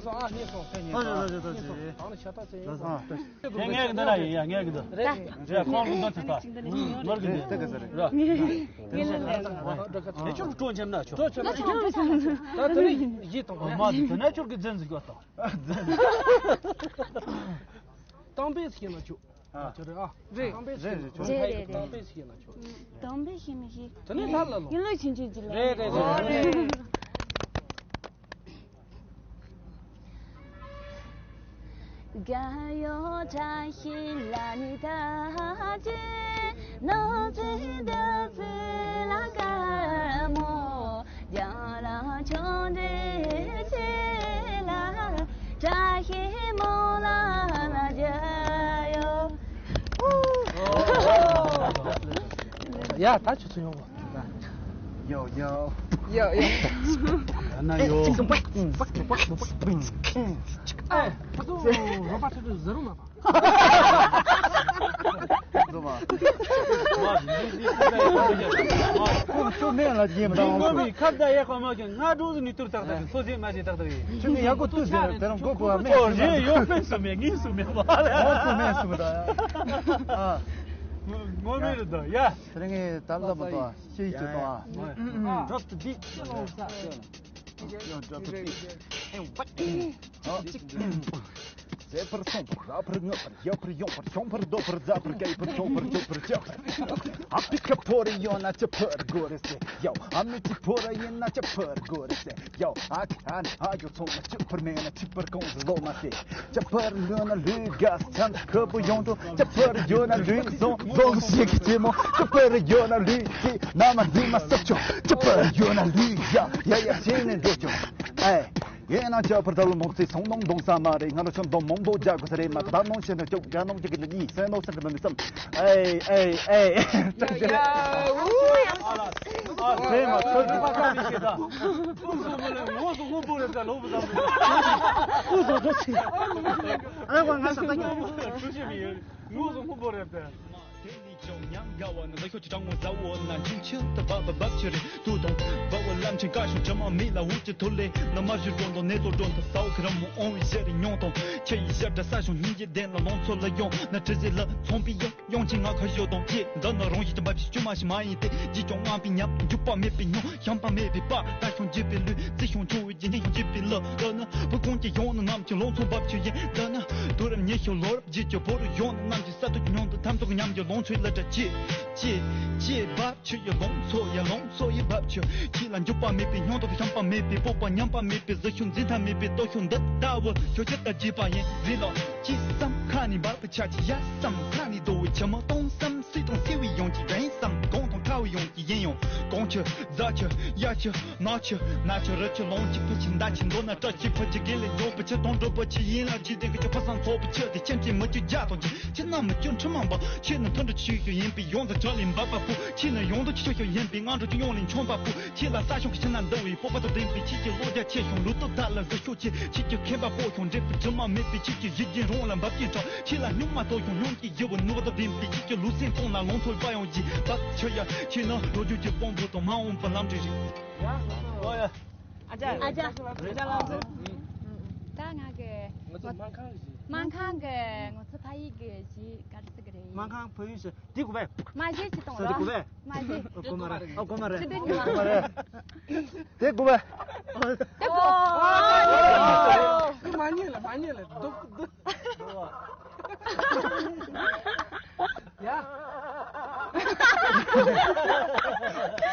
སོང་ཨ་གཉིས་སོང་། ཨ་ལགས་ལགས་ལགས། ད་ཅི་རེད། ད་ནི་ཤ་སྟག་ཅིག་ཡིན། ཨ་ངས་ངས་འདི་ན་ཡིན་ཡ། ངས་འདི་རེད། རེད། ཁོང་གི་འདི་ཐུག་ད། ནོར་གི་འདི་དེ་ག་ཟེར་རེད། ར། ངས་ལ་ལ་ལ། ཁྱོད་སྤྲོ་འཆམ་ན་ཆོག་ད་དེ་རིང་ཡིད་དང་མ་དེ་ན་ཁྱོད་ཀྱི་འཛིན་ཟིག་ཡོད་དང་། གཏམ་དཔེ་ཟིག་ན་ཆོག་ཨ། ཁྱོད་རེད། རེད་རེད། ཁྱོད་རེད་རེད། གཏམ་དཔེ་ཟིག་ན་ཆོག་གཏམ་དཔེ་ཤེས་མི་ཤེས། དེ་ནས་ལྷ་ལ་ལོ། ཡིན་ལོ་ཆུང་ཆུང་ཅི་ལ། རེད་རེད་རེད། ཡ་ད་ཆུ་ཚོད་ཡོང་གོ། ཡོ་ཡོ། ཡོ་ཡོ། ཡ་ན་ཡོ། ཨེ། ཁོ་ཚོ་རོགས་པ་ཆུ་ཚོད་ཟེར་རོགས་མ་པ། ཁོ་ཚོ་མེད་ལ་རྒྱན་མི་དང་། ཁ་བརྡ་ཡག་པ་མ་བྱུང་། སྔ་དྲོ་ནས་ནི་ཏུར་ཏག་ཏག་གི་ཚོ་ཟས་མ་བྱེད་ཏག་ཏག་ཡིན། ཁྱོད་ཀྱི་ཡག་པོ་ཏུ་ཟེར་དེ་རང་མགོ་བོ་མེད། ཨོ་རེད། ཡོད་མེད་སུ་མེད། ངས་སུ་མེད་པ་ལ། ཨོ་སུ་མེད་སུ་མེད་ད། ཨ། ངོ་མེད་རེད་ད་ཡ། དེ་རིང་ངས་ད་ལྟ་མ་གཏོགས་ཤེས་ཀྱི་གཏོང་ཨ། Drop the beat. Drop the beat. ཟད་པར་སོང་པར་རག་པར་ངུ་བར་ཡབ་པར་ཡོང་པར་ཤོང་པར་རྡོ་པར་རྫ་པར་སྐྱེས་པར་ཆོག་པར་ཆོག་པར་ཆག་ཨ་པི་ཁབ་ཐོར་ཡོད་ན་ཅི་ཕར་དགོས་རེད་ཟེར་ཡོ། ཨ་མི་ཅི་ཕོར་ཡིན་ན་ཅི་ཕར་དགོས་རེད་ཟེར་ཡོ། ཨ་ཁ་ཨ་ནི་ཨ་ཡོ་ཚོང་ན་ཅི་ཕར་མེད་ན་ཅི་ཕར་གོང་ཟི་ལོ་མ་ཟེར། ཅི་ཕར་ལུས་ན་ལུས་དགའ་ས་ཁ་བུ་ཡོང་དུ་ཅི་ཕར་ཡོད་ན་ལུས་ཟོང་ཟོང་ཞིག་གི་ཅི་མོ་ཅི་ཕར་ཡོད་ན་ལུས་ཀྱི་ན་མ་འདི་མ་སབ་ཆོག་ཅི་ཕར་ཡོད་ན་ལུས་ཡ་ཡ་ཡ་ཟེར་ནས་འགྲོ་ཆོག་ཨེ། ཡིན་ན་ཅི་ཕར་ད་ལོ་ནོར་སྲིད་སོང་ནོང་གདོང་ས་མ་རེད། ང་ལ་ཆོམ་གདོང་མང་པོ་རྒྱག་དགོས་ས་རེད། མ་ད་ད་ནོང་ཤེས་ན་ཅོག་རྒྱ་ནོང་ཅིག་གི་ལི་ཡིན་སེ་ནོ་སེ་གི་ནི་སམ། ཨེ་ཨེ་ཨེ། ཡ་ཡ། ཨ་ཟེ་མ་ཚོད་ཀྱི་པ་ས་མི་ཤེས་ད། ཨུ་ཟོ་མོ་ལ་ངོ་སོ་ངོ་པོ་རེད་ད་ལོ་བུ་ཟ་མི། ཨུ་ཟོ་ཟོ་ཆི། ཨ་ལེ་ཀོ་ང་ས་ད་ཀྱང་ཁྲུ་ཤི་མི་ཡོད། ངོ་སོ་ངོ་པོ་རེད་ད། དེ་ནི་ཅོང་ཉམས་དགའ་བ་ན་ལ་ཤོ་ཅི་གྲང་མོ་ཟ་འོ་ན་ཆུང་ཆུང་དུ་བབ་བབ་བབ་ཆུ་རེད་དུ་དང་བབ་བ་ལམ་ཆེན་ཀ་ཤོང་ཇ་མ་མི་ལ་འུ་ཅི་ཐུ་ལེ་ན་མར་ཞུ་གྲོང་དང་ནེ་ཏོ་གྲོང་དུ་ས་འོ་ཁི་ར་མོ་ཨོང་བི་ཞེ་རི་ཉོང་དང་ཁྱེ་ཡི་ཞབས་དྲ་ས་ཤོང་སྙིང་རྗེ་ལྡན་ལ་ལོང་ཚོ་ལ་ཡོང་ན་ཁྲི་ཟི་ལ་ཚོང་པི་ཡོང་ཡོང་ཆེ་ང་ཁ་ཞོ་དང་ཅེ་འདི་ན་རོང་ཞིག་ཏུ་འབབ་ཞིག་ཆུ་མ་ཞིག་མ་ཡིན་ཏེ་ཇི་ཅོང་ངང་པི་ཉམས་འཇུག་པ་མེད་པའི་ཉོང་ཤམ་པ་མེད་པའི་པ་ད་ཤོང་འཇིབ་པའི་ལུས་རྩི་ཤོང་ཆུང་བའི་རྗེས་ཉེ་ཤོང་འཇིབ་པའི་ལ་འདི་ན་བུ་ཁོང་ཅི་ཡོང་ན་ནམ་ཅི་ལོང་ཚོང་འབབ་ཆུ་ཡིན་འདི་ན་དུ་རམ་ཉེ་ཤོ་ལོ་རབ། རྗེས་ཀྱི་བོ་རུ་ཡོང་ན་རྣམས་ཀྱི་ས་ཐུག་མྱོང་དུ་ཐམ་ཐུག་མཉམ་གྱི་ལོངས་སྤྱོད་ལ་གྲ་ཅེས་ཅེས་ཅེས་བབ་ཆུ་ཡི་ལོངས་ཚོ་ཡི་ལོངས་ཚོ་ཡི་བབ་ཆུ་ཁྱི་ལ་འཇུག་པ་མེད་པའི་སྙོང་སྟོབས་ཤམ་པ་མེད་པའི་སྤོབས་པ་ཉམས་པ་མེད་པའི་གཟི་ཤུགས་འཛིན་ཐབས་མེད་པའི་སྟོབས་ཤུགས་འདི་ལྟ་བུ་ཁྱོད་ཅི་ལྟར་བགྱིས་པ་ཡིན་རེད་ལོ། ཅི་བསམ་ཁ་ནས་འབབ་པའི་ཆ་ཅི་ཡ་བསམ་ཁ་ནས་རྡོ་བའི་ཆུ་མ་གཏོང་བསམ་སྲིད་དང་སྲིད་བའི་ཡོང་གི་རེད་བསམ་གོང་དང་ཁ་བའི་ཡོང་གི་ཡིན་ཡང་གོང་ཆུ་རྫ་ཆུ་ཡ་ཆུ། ནག་ཆུ་ནག་ཆུ་རི་ཆུ་ལོང་ཆུ་ཕུ་ཆུ་མདའ་ཆུ་མདོ་ན་བཀྲ་ཆུ་ཕུ་ཆུ་དགེ་ལེགས་འབྱོར་པ་ཆུ་དང་འགྲོ་པ་ཆུ་ཡིན་ལ་འཇིག་རྟེན་གྱི་ཆུ་ཕུ་སང་ཚོགས་པ་ཆུ་དེ་ཁྱིམ་ཆེན་མི་ཆུ་རྒྱ་དང་ཆུ་ཆུ་ནང་མི་ཆུ་འཕྲུལ་མང་པ་ཆུ་ནི་མཐུན་གྲུབ་ཆུ་ཤོག་ཡིན་པའི་ཡོངས་དང་བྱང་ལས་འབབ་པ་པོ་ཆུ་ནི་ཡོངས་དང་ཆུ་ཤོག་ཡིན་པའི་ང་འགྲོ་ཆུ་ཡོངས་ལས་མཆོང་པ་པོ་ཆུ་ལ་ས་ཤོག་གི་ཆུ་ན་འདང་བའི་སྤོབས་པ་དང་ལྡན་པའི་ཆུ་ཀྱི་བློ་རྒྱ་ཆེ་ཤོང་ལུས་སྟོབས་དག་ལ་གཟི་ཤོག་ཆེ་ཆུ་ཀྱི་མཁན་པ་པོ་ཤོང་འབྲས་བུ་དྲི་མ་མེད་པའི་ཆུ་ཀྱི་གཞི་རྒྱན་རོང་ལ་འབབ་ཀྱི་འདྲ་ཆུ་ལ་སྨྱུག་མ་ཐོགས་ཤོང་སྙོམས་ཀྱི་ཡུལ་བ་ནུས་པ་དང་ལྡན་པའི་ཆུ་ཀྱི་ལུས་སེམས་གཏོང་ལ་ལོང་ཐོས་པ་ཡང་གྱིས་བབ་ཆུ་ཡ་ཆུ་ནི་ལོ་རྒྱུས་ཀྱི་དཔང་པོ་དང་མ་འོངས་པ་ལམ་འབྲས་རེད། ཨ་ཅག་ཨ་ཅག་ཨ་ཅག་ལགས་སོ། ད་ང་གི་ང་ཚོ་སྨན་ཁང་གི་གཞི། སྨན་ཁང་གི་ང་ཚོ་ཕ་ཡུལ་གི་གཞི་ག་རེ་ཟེར་གི་རེད། སྨན་ཁང་ཕ་ཡུལ་ཟེར་དེ་དགོས་པས། མ་གཞི་ཅི་གཏོང་ས་དེ་ར། དགོས་པས། མ་གཞི། ཨོ་གོ་མ་རེད། ཨོ་གོ་མ་རེད། ཆུ་དུས་ཉི་མ། ཨོ་གོ་མ་རེད། དེ་དགོས་པས། དེ་དགོས། དེ་མ་ཉེས་ལ་མ་ཉེས་ལ་སྡུག་སྡུག་ཡ།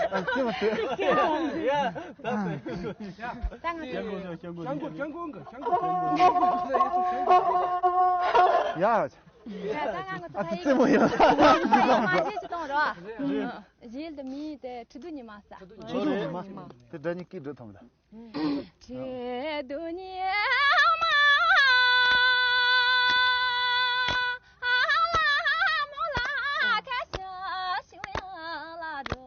ཨ་ཙི་མ་ཟེར། ཡ། ད་ཟེར། ད་ང་ཚོ། ཤང་ཀོ་ཤང་ཀོ་ཤང་ཀོ་ཤང་ཀོ་ཤང་ཀོ་ཤང་ཀོ་ཡ། ད་ང་ཚོ་ཨ་ཙི་ཙི་མོ་ཡ། ད་ང་ཚོ་ཞིག་གཏོང་རོགས། ཞིག་ཏུ་མི་དེ་ཁྲི་དུ་ཉི་མ་ས། ཁྲི་དུ་ཉི་མ་ས། དེ་སྒྲ་སྙན་སྐད་འགྲོ་ཐང་ད། ཁྲི་དུ་ཉི་མ་ལ་མོ་ལ་ཁ་ཤ་ཤུ་ཡ་ལ་འགྲོ།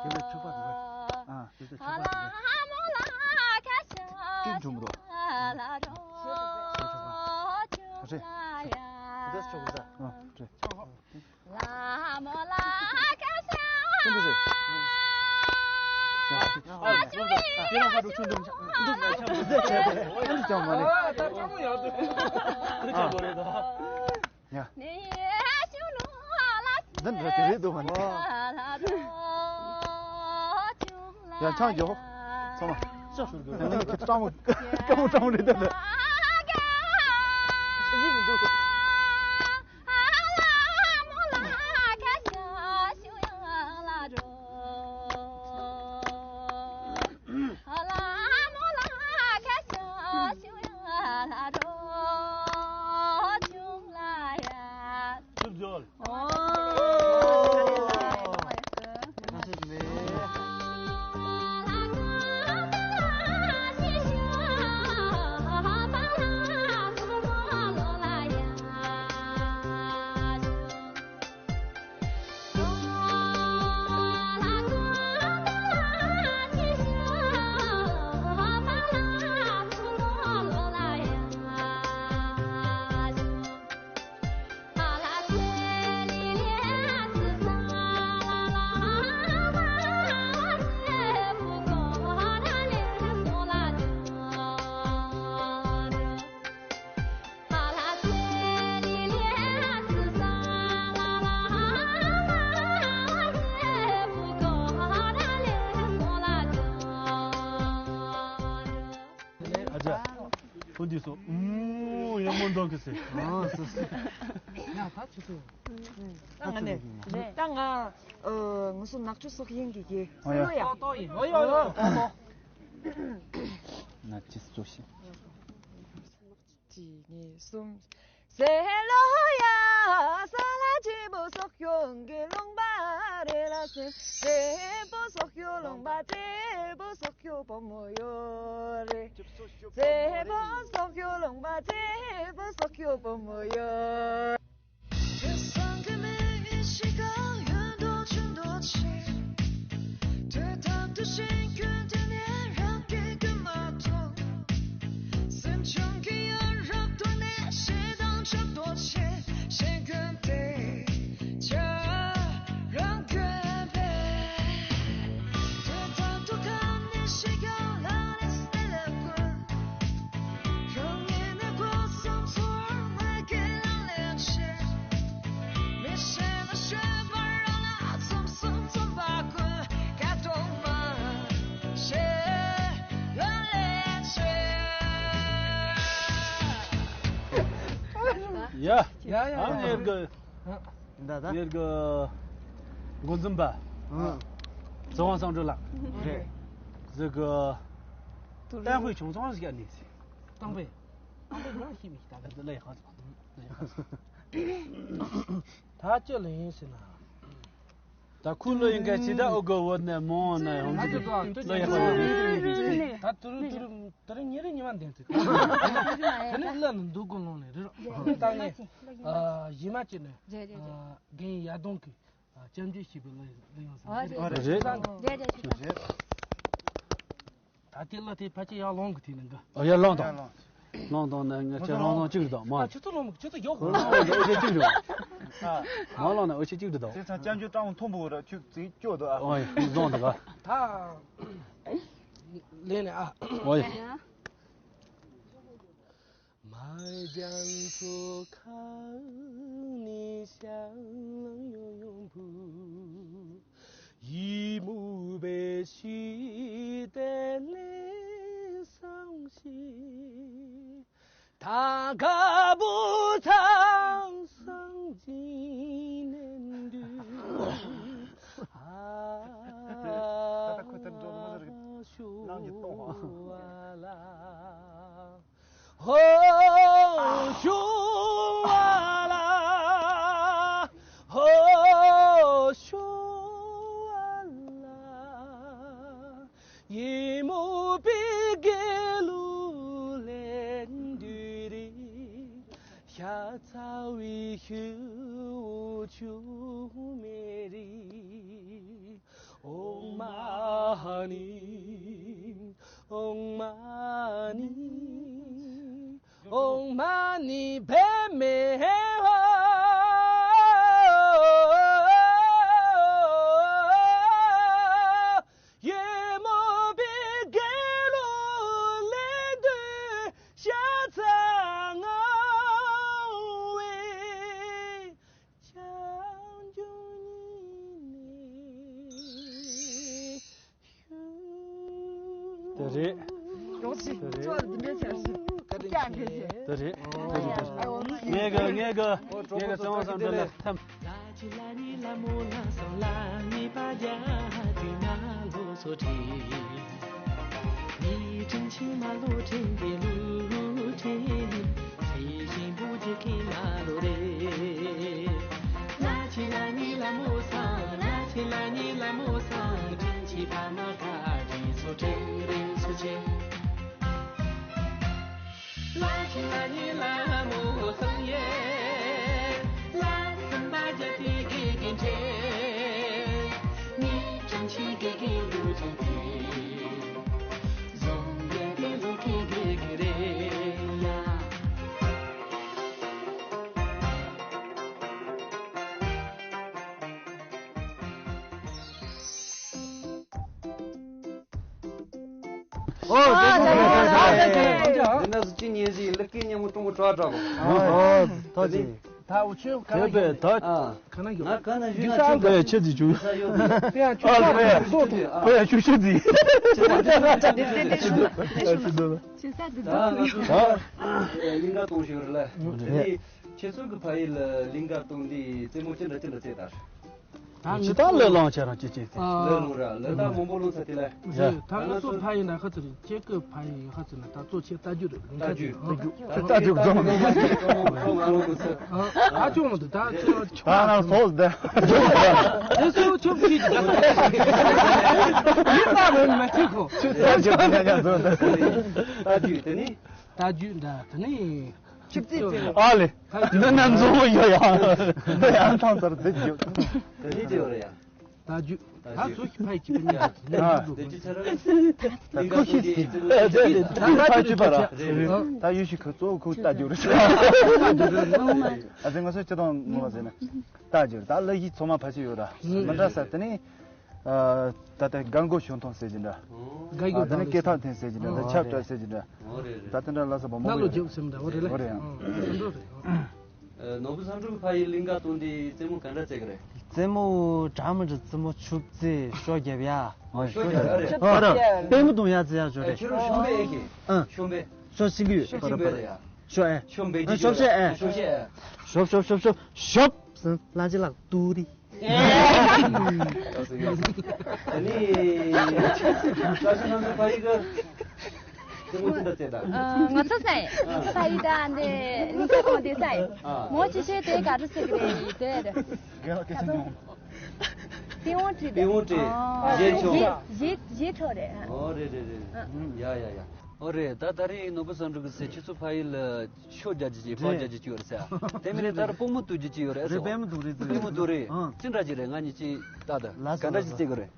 དེ་ལ་ཆོས་པ་འདུག་ག་ཨ། དེ་ལ་ཆོས་པ་འདུག་ག་ལ་མོ་ལ་ཁ་ཤ་ཤུ་ཡ་ལ་འགྲོ། ཆོས་པ་ཡ། འདི་ཆོས་པ་ས། ཨ་རེད། ལ་མོ་ལ་ཁ་ཤ། ཅི་འདྲ་རེད། ཨ་ཅུང་ལ་ཡ། ཨ་ཅུང་ལ་ཡ། ཨ་ཅུང་ལ་ཡ། ཨ་ཅུང་ལ་ཡ། ཨ་ཅུང་ལ་ཡ། ཡ། འདི་འདྲ་དེ་རེད་འདུག་མ་ནི། ཡ་ཆང་རྒྱོབ། ཚང་མ། ཡ་ནི་ཁྱེད་སྤྲང་མོ་སྤྲང་མོ་སྤྲང་མོ་རེད་འདུག་ཞིག་མི་འདུག་ཨ་ཅག་ཁོ་འདི་སོ། ཨུམ། ཡག་མོ་འདུག་གི་ཟེར། ཨ་སོ་སོ། ཡ་ད་ཆུ་ཚོད། ད་ང་ནས། ད་ང་། ཨ་ང་ཚོ་ནག་ཆུ་སོག་ཡིན་གི་གི། ཨ་ཡ། ལོ་ཡ། ཏོག་ཏོག་ཡིན། ཨོ་ཡ་ཨོ་ཡ། ནག་ཆུ་སོག་ཡིན། གཅིག་གཉིས་གསུམ། ཟེར་ལོ་ཡ། ས་ལ་ཆེན་པོ་སོག་ཡོང་གི་ལུང་པ་རེད་ལ་ཟེར། ཆེན་པོ་སོག་ཡོང་ལུང་པ་ཆེན་པོ་སོག་ཡོང་བུ་མོ་ཡོད་རེད། ཆེན་པོ་སོག་ཡོང་ལུང་པ་ཆེན་པོ་སོག་ཡོང་བུ་མོ་ཡོད། ཡ། ཡ་ཡ་ཡ། ཨ་ནེར་གི། ད་ད། ཡེར་གི་འགོ་འཛིན་པ། ཨང་། ཚེ་དབང་བསམ་གྲུབ་ལགས། རེད། ཟེར་གི། ཏུ་རུ། ཏན་ཧུའེ་ཆུང་ཚང་ཞིག་ནས། ཏང་པེ། ཏང་པེ་ང་ཤེས་མི་ཤེས་ད་ག་ལ་ཡག་པོ། ད་ཅི་ལ་ཡིན་ཟེར་ན། ད་ཁུ་ལོ་ཡིན་ག་ཅི་ད་ཨོ་གོ་བོ་ནས་མོ་ནས་ཧོང་ཅི་ལོ་ཡག་པོ། ད་ཏུ་རུ་ཏུ་རུ་ཏུ་རུ་ཉེ་རེ་ཉི་མ་འདེང་ཚེ། ད་ནི་ལ་ནི་འདུག་གོ་ལོང་ནས་རེད་རོ། ད་ངས་ཡི་མ་ཅི་ནས། རྒན་ཡ་དོང་གི། ཨ། སྐྱབས་འཇུག་ཞེས་པའི་གླུ་གླུ་ཡང་བཟང་། ཨ་རེད། རེད། རེད། རེད། རེད། རེད། ད་ལྟའི་གླུ་དེ་ཕལ་ཆེར་ཡར་ལོང་གི་དུས་ནས་འགའ། ཨ་ཡར་ལོང་དང་། ལོང་དང་ནས་ང་ཚོ་ལོང་དང་གཅིག་རེད་དང་མ། ཨ་ཁྱོད་ཚོ་ལོང་མི་ཁྱོད་ཚོ་ཡོག་གོ། ལོང་དང་ཨེ་གཅིག་རེད། མ་ལོང་ན་ཨེ་གཅིག་རེད་དང་། དེ་ཚང་སྐྱབས་འཇུག་སྤྲང་མཐོན་པོ་ར་ཁྱོད་ཚིག་སྐྱོ་དོ་ཨ། ཨོ་ཡ་བཟང་དང་ག། ད་ལེན་ནས་ཨ། ཨོ་ཡ། 麦田土坑里响亮悠悠步，一幕被许的泪伤心，他可不曾想今年的啊， རེད། ཡོང་ཞིག་ཅོ་འདི་འདྲའི་ཆར་ཞིག་ཀྱ་འདྲ་ཞིག་དེ་རེད། དེ་རེད། དེ་རེད། ངས་གི་ངས་གི་ངས་གི་བཙན་དབང་བསམ་འགྲུབ་ལ་འཐམ། ཨོ། འདི་ནས་སུ་ཅི་ཉན་ཞིག་ལི་ཀི་ཉན་མོ་ཀྲུང་གོ་ཀྲོ་ཀྲོ། ཨོ། ཐོ་ཅི། ད་འུ་ཆོས་ག་ན་ཡོད། ཨ། ག་ན་ཡོད། ང་ག་ན་ཡོད་ན་ཆོས་ག་ཆེ་ཅི་བྱུང་། དེ་ཡང་ཆོས་ག་ན་ཡོད། ཁོ་ཡང་ཆོས་ཆོས་ཟིག་ཆོས་ས་འདི་ད་ང་ཚོ་གླིང་ག་གཏོང་ཞིག་ཡོད་རེད་ལ། དེ་ཁྱེད་ཚོ་གི་ཕ་ཡུལ་ལ་གླིང་ག་གཏོང་དུས་རྩེད་མོ་ཅི་འདྲ་ཅི་འདྲ་རྩེད་དར། ཇི་ལྟར་ལོས་ལོངས་ཁྱེད་རང་ཅི་ཅི་ཟེར། ལོས་ལོངས་ར་ལོས་ད་མང་པོ་ལོངས་ཚ་དེ་ལ། ད་ང་ཚོ་ཕ་ཡི་ན་ཁ་ཚ་རེད། ཁྱེད་ཀྱི་ཕ་ཡི་ཡ་ཁ་ཚ་ན་ད་གཙོ་ཆེ་ལྟ་རྒྱུ་རེད། ལུང་ཁ་ཅིག་ལྟ་རྒྱུ་ལྟ་རྒྱུ་གཙོ་མོ་ལོངས་ཚ། ཨ་ཅོ་མོ་དེ་ད་ཁྱེད་རང་ཆོ་ང་རང་སོགས་དེ་དེ་སོ་ཆོ་ཁྱེད་ཀྱི་ད་མི་ལྟ་རེད་མ་ཁྱེད་ཁོ་ཆོ་ལྟ་རྒྱུ་དེ་ནས་ཡང་བཟོ་དེ་ལྟ་རྒྱུ་འདྲ་དེ་ནས། ཆིབས་རྩེ་རྩེ་ཨ་ལེ། འདི་ན་མཛོ་མོ་ཡོད་ཡ། འདི་ཡང་ཐང་སར་འདི་རྒྱུ། དེ་ནི་དེ་ཡོད་རེད་ཡ། ད་རྒྱུ། ད་ད་རྒྱུ། ཚོ་ཞིག་ཕ་ཡི་ཁྱི་པ་ཉིད་ཀྱི་ནི་ཨ། རྒྱུ་དེ་འདུག་ཅི་ཚར་རེད། ལིང་ག་ཁོ་ཁྱི་ཁྱི་ཁྱི་ད་ད་ད་ཁྱི་ཕ་ར། རེད་རེད། ད་ཡུལ་ཞིག་གི་གཙོ་བོ་ཁོ་ལྟ་རྒྱུ་རེད། ཨ་ཙི་ང་ཚོ་སྤྱི་དང་ངོ་མ་ཟེར་ན། ལྟ་རྒྱུ་རེད། ད་ལ་ཡི་ཚོ་མ་ཕ་ཆེ་ཡོད་ར། མི་འདྲ་ས་དེ་ནི། ད་ལྟ་སྒང་གོ་ཞོན་ཐོང་ཟེར་གྱི་འདྲ། སྒང་གོ་ད་ལྟ་སྐད་ཐག་འཐེན་ཟེར་གྱི་འདྲ། ད་ཆབ་བྲ་ཟེར་གྱི་འདྲ། ད་ལྟ་འདྲ་ལ་ས་བ་མོ་ན་ལོ་རྒྱབ་སེམས་འདྲ་བོ་རེད་ལ། རེད་ཡང་འགྲོ་རེད། ནོར་བུ་བསམ་གྲུབ་ཕ་ཡི་གླིང་ག་གཏོང་དུས་རྩེད་མོ་ག་འདྲ་རྩེ་གི་རེད། རྩེད་མོ་གྲ་མི་འདྲ་རྩེད་མོ་ཆུབ་རྩེ་ཤོ་རྒྱབ་ཡ། ཤོ་རྒྱབ་ཡ་རེད། ཨ་ར་པད་མོ་གཏོང་ཡ་རྩེ་ཡ་ཅོ་རེད། ཁྱེད་རང་ཤོམ་པེ་ཨེ་ཁེ། ཤོམ་པེ། ཤོ་སིང་གི་ཡོད། ཤོ་སིང་གི་རེད་ཡ། ཤོ་ཨེ། ཤོམ་པེ་ཨ་ཤོ་ཤེ་ཨེ། ཤོ་ཤེ་ཨེ། ཤོབ་ཤོབ་ཤོབ་ཤོབ་ཤོབ། ལ་ཅི་ལག་ཏུ་རི། ཨ་ནི། ས་ཞིང་ནང་དུ་ཕ་ཡི་གི་ང་ཚོ་སའི་ཕ་ཡི་ད་འདི་ལི་ཁ་གོང་དེ་སའི་མོ་ཅི་ཤེས་དེ་ག་རུ་སི་གི་རེད་དེ་རེད། པི་ཝང་ཀྲི། པི་ཝང་ཀྲི། ཨ། གཞས་ཆོ། གཞས་གཞས་ཆོ་རེད། ཨོ་རེད་རེད་རེད། ཡ་ཡ་ཡ། ཨོ་རེད། ད་ད་རེས་ནོར་བུ་བསམ་གྲུབ་གི་སའི་ཁྱེད་ཚོ་ཕ་ཡི་ལ། ཤོ་རྒྱག་རྒྱུ་ཅིག་ཕར་རྒྱག་རྒྱུ་ཅིག་ཡོད་རེད་ཟེར། དེ་མིན་ནས་ད་རུང་པུས་མོ་གཏུབ་རྒྱུ་ཅིག་ཡོད་རེད་ཟེར། རེད། པུས་མོ་གཏུབ་རེད། ཨང་། ཅི་འདྲ་ཅིག་རེད། ང་གཉིས་ཅིག་ལྟ་ད། ལགས་སོ། ག་འདྲ་ཅིག་རྩེ་དགོས་རེད།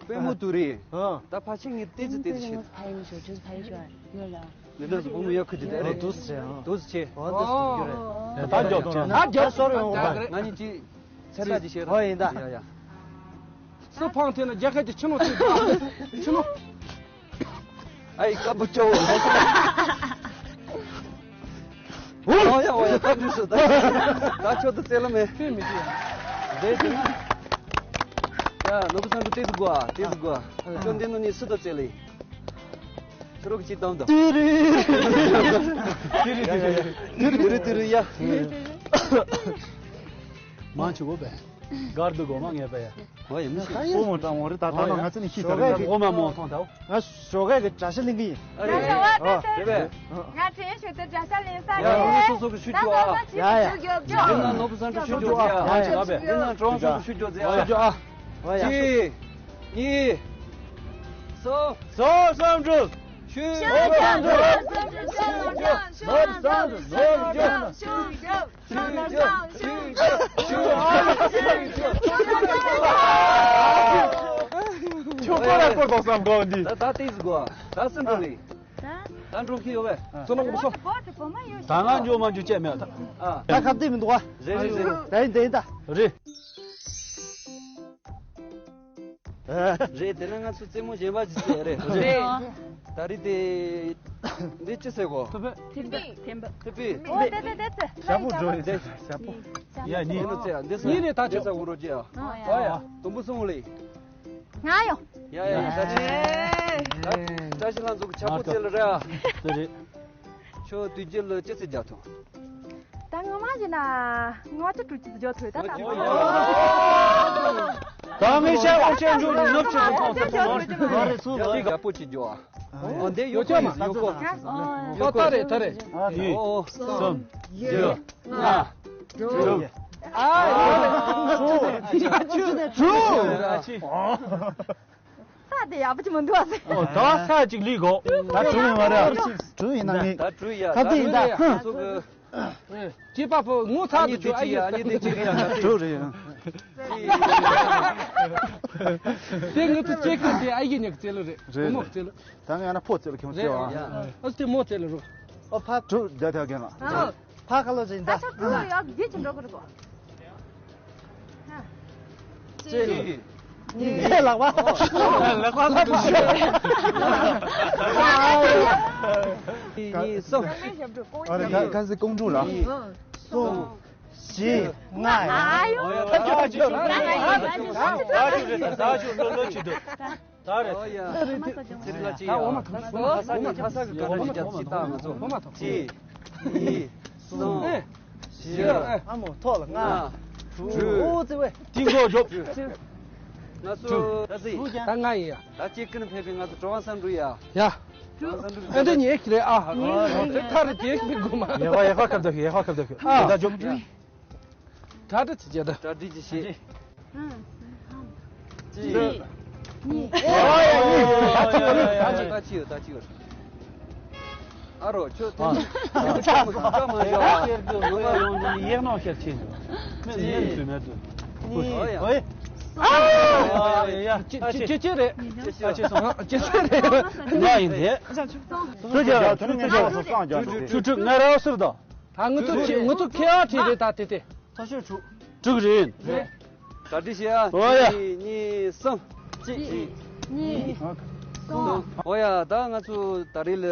པུས་མོ་གཏུབ་རེད། ཨང་། ད་ཕར་ཕྱིན་ངས་ཏོག་ཙམ་ཏོག་ཙམ་བྱེད། ཕ་ཡིན་ཞོ་ཅོས་ཕ་ཡིན་ཞོ་ཡོད་ལ། འདི་འདྲ་ཟེར་པུས་མོ་ཡར་ཁུར་རྒྱུ་དེ་རེད། འདུག་སེ་ཨང་། འདུག་སེ་བྱེད། འོ་འདུག་སེ་འདུག་རེད། ད་རྒྱོབ་ཅིག་ད་རྒྱོབ་ཟོར་ཡོང་བ། ང་གཉིས་ཅིག་ཚེ་ཐག་ཅིག་བཤད་རོགས། ཨོ་ཡིན་ད། ཡ་ཡ། སུ་ཕང་ཐོན་ན་རྒྱལ་ཁབ་ཀྱི་ཕྱི་ནང་ཚུད་དགོས། ཕྱི་ནང་། ཨའི་ཀ་བུ་ཅོ། འོ་ཡ་འོ་ཡ་ཀ་བུ་སུ་ད། ད་ཆོ་དུ་ཙེ་ལ་མེ། ཕེ་མི་ཅི་ཡ། དེ་དེ་ན། ཡ་ནོར་བུ་བསམ་གྲུབ་ཏེ་དུ་གོ་ཨ་ཏེ་དུ་གོ་ཨ། ཅོ་འདི་ནུ་ནི་སུ་དུ་ཙེ་ལི། ཁྱོད་རོགས་ཀྱིས་བཏང་དང་། ཏི་རི། ཏི་རི་ཏི་རི་ཡ། མང་ཆེ་བོ་བས། གར་དུ་གོ་མ་ངེས་པ་ཡ། ཨོ་ཡ་མི་ཤེས། ཨོ་མོ་ཀྲང་མོ་རི་ད་ད་ནང་ང་ཚོ་ནི་ཤི་ཞོགས་ཀས་ཀྱི་ཨོ་མ་མོ་ཐོང་ད་ཨོ། ང་ཞོགས་ཀས་ཀྱི་གྲྭ་ཤག་ལེན་གི་ཡིན། ཨ་རེ། ང་ཞོགས་ཀས་ཨོ་དེ་བས། ང་བྲེལ་ཞུ་དུ་གྲྭ་ཤག་ལེན་ས་ཡ་ཡ་རེད། སོ་སོ་གི་ཤུ་ད་ཅོ་ཨ། ཡ་ཡ། ཤུ་ཅོ་ཨ། ཡ་ཡ། ཤུ་ཅོ་ཨ། ཡ་ཡ། ཡིན་ན་ཀྲོང་ཚོ་གི་ཤུ་ཅོ་ཟེར་ཨ། ཤུ་ཅོ་ཨ། ཨོ་ཡ། གཅིག་གཉིས། གསུམ། གསུམ་གསུམ་དྲུག་ཕྱུག་ཕྱུག་ཁྱོད་ཁོ་ར་ཁོ་དོག་བསམ་གོ་འདི། ད་ད་ཏིས་གོ་ད་སུ་འགྲོ་ལི། ད་འགྲོ་གི་ཡོད་བས། ཚོ་ནང་གོ་སོ། ད་ང་འགྲོ་མ་འགྲོ་བཅད་མེད་ད། ད་ཁ་བདེ་མི་འདུག་བ། རེད་རེད་རེད། ད་ཡིན་ད་ཡིན་ད། རེད། རེད། དེ་ན་ང་ཚོ་རྩེད་མོ་གཞན་པ་ཅིག་རྩེ་རེད། རེད། ད་རེས་དེ་འདི་ཅི་ཟེར་གོ། ཐུབ་པས། ཐེམ་པ། ཐེམ་པ། ཐུབ་པས། ཨོ་དེ་དེ་དེ་ཚེ། ཞབས་པོ་འགྲོ་ཡི་དེ་ཞབས་པོ། ཡ་ནི། འདི་ནི་རྩེ་ཡ་འདི་ས་གཉིས་རེད་ད་འདི་ས་འུ་རོ་ཅི་ཡ། ཨོ་ཡ། དུམ་བུ་སོང་ལེ། ང་ཡོང་། ཡ་ཡ་ཡ། ད་ཅི་ད་བཀྲ་ཤིས་ལྷ་མཛོད་ཀྱི་ཆག་སྒོ་རྩེ་ལ་རེད་ཨ། དེ་རེད། ཁྱོད་དུས་རྒྱུན་ལ་ཅི་ཙི་རྒྱག་ཐུབ། ད་ངོ་མ་བྱས་ན་ངོ་ཅི་ཀྲུ་ཅི་རྒྱག་ཐུབ་ད་ད། ད་ངས་ཤ་འོ་ཅན་འཇུག་ནུབ་ཅི་ཐུབ་ཐོང་ཐུབ་ཐོང་ཡ་ཡ་པོ་ཅི་རྒྱོ་ཨ། འོ་འདི་ཡོ་ཅོ་མ་ཡོ་ཀོ་ཡོ་ཀོ། ད་རེད་ད་རེད། ཨོ་གསུམ་བཞི་ལྔ་དྲུག་ཨ་ཡ་དྲུག་ས་དེ་ཡག་པོ་ཅིག་མི་འདུག་ཨ་ཟེར། ཨོ་ད་ས་གཅིག་ལུས་གོ་ད་དྲུག་ཡིན་པ་རེད། དྲུག་ཡིན་ན་ངས་ད་དྲུག་ཡ་ད་དྲུག་ཡ་ད་སོ་གི། སྐྱེས་པ་ཕོ་ངོ་ཚ་དུ་ཆུ་ཨ་ཡི། ཨ་ནི་དེ་ཅི་རེད་ཡ། དེ་ངོ་ཚ་སྐྱེས་ཁུ་དེ་ཨ་ཡི་ཉག་རྩེ་ལོ་རེད། རེད་མོ་རྩེ་ལོ། ད་ངས་ཡང་ན་ཕོ་རྩེ་ལོ་ཁྱོད་རྩེ་བ། ཨ་སྟེ་མོ་རྩེ་ལོ་རོ། ཨོ་ཕ་དྲུག་བརྒྱ་ཐལ་གན་ལ། ཕ་ཁ་ལོ་ཅན་ད། ད་ཆ་དྲུག་ཡ་རྒྱུ་ཅི་འགྲོ་གི་རེད་གོ། ཅེ་ལག་པ། ལག་པ་ལག་པ། གཉིས་གསུམ། ཨ་རེ་ག་ག་ཟེ་ཀོང་ཀྲུག་ར། གསུམ། བཞི་ལྔ་ཡ། ཨ་ཡོ། ད་ཅི་ད་ཅི་ད་ཅི་ད་ཅི་ད་ཅི་ད་ཅི་ད་ཅི་ད་ཅི་ད་ཅི་ད་ཅི། ད་རེད། ཨོ་ཡ། ཚེ་རིང་ལགས་ཅི་ཡ། ད་འོ་མ་ཐུབ་སོང་། ཨོ་མ་ཐུབ་སོང་། ཁ་ས་གི་ཁ་ས་གི་ག་རེ་ཅི་བྱ་ཅི་ད་ང་ཚོ། འོ་མ་ཐུབ། གཅིག་གཉིས། གསུམ། ཨེ། བཞི། ཨ་མོ་ཐོག་ལ་ལྔ། ལྔ། དྲུག་ཨོ་ཙི་བས། ཏིང་གོ་འཇོག་ང་ཚོ་ད་ཟི། ད་ང་ཡིན་ཡ། ད་ཅི་ཀུན་ཕེབས་པའི་ང་ཚོ་གྲོགས་བསམ་འགྲུབ་ཡ། ཡ། གྲོགས་བསམ་འགྲུབ། ཨ་འདི་ཉེ་ཁི་རེད་ཨ། དེ་ཐ་རེ་དེ་ཁི་གོ་མ། ཡ་ཁ་ཡ་ཁ་ཁབ་ད་ཁི་ཡ་ཁ་ཁབ་ད་ཁི། ཨ་ད་འཇོག་གྲ་སྒྲིག་ཅི་བྱེད་ད། གྲ་སྒྲིག་ཅི་བྱེད། གཅིག་གཉིས། ད་ཅི་ཡོད་རེད། ད་ཅི་ཡོད་རེད། ཨ་རོ་ཁྱོད་དེ་ཅག་མ་ཡོད། ཡག་ནོ་ཤེར་ཆེ། མེད་མེད་མེད་དུ། གཉིས། ཨོ་ཡ། ཨ་ཡ་ཡ། ཅི་ཅི་ཅི་རེད། ཅི་ཅི་རེད། ང་ཡིན་དེ། ཚུར་རྒྱབ་ཚུར་རྒྱབ་ཚུར་རྒྱབ། ཆུ་ཆུ་ང་ར་ཟུར་དང་། ད་ང་ཚོ་ཆི་ང་ཚོ་ཁེ་ཨ་ཁྲི་རེད་ད་དེ་དེ། ཐ་ཤོད་ཆུ། དྲུག་རེད། རེད། གྲ་སྒྲིག་བྱེད་ཨ། ཨོ་ཡ། གཅིག་གཉིས་གསུམ། གཅིག་གཉིས། གསུམ། ཨོ་ཡ་ད་ང་ཚོ་ད་རེས་ལ་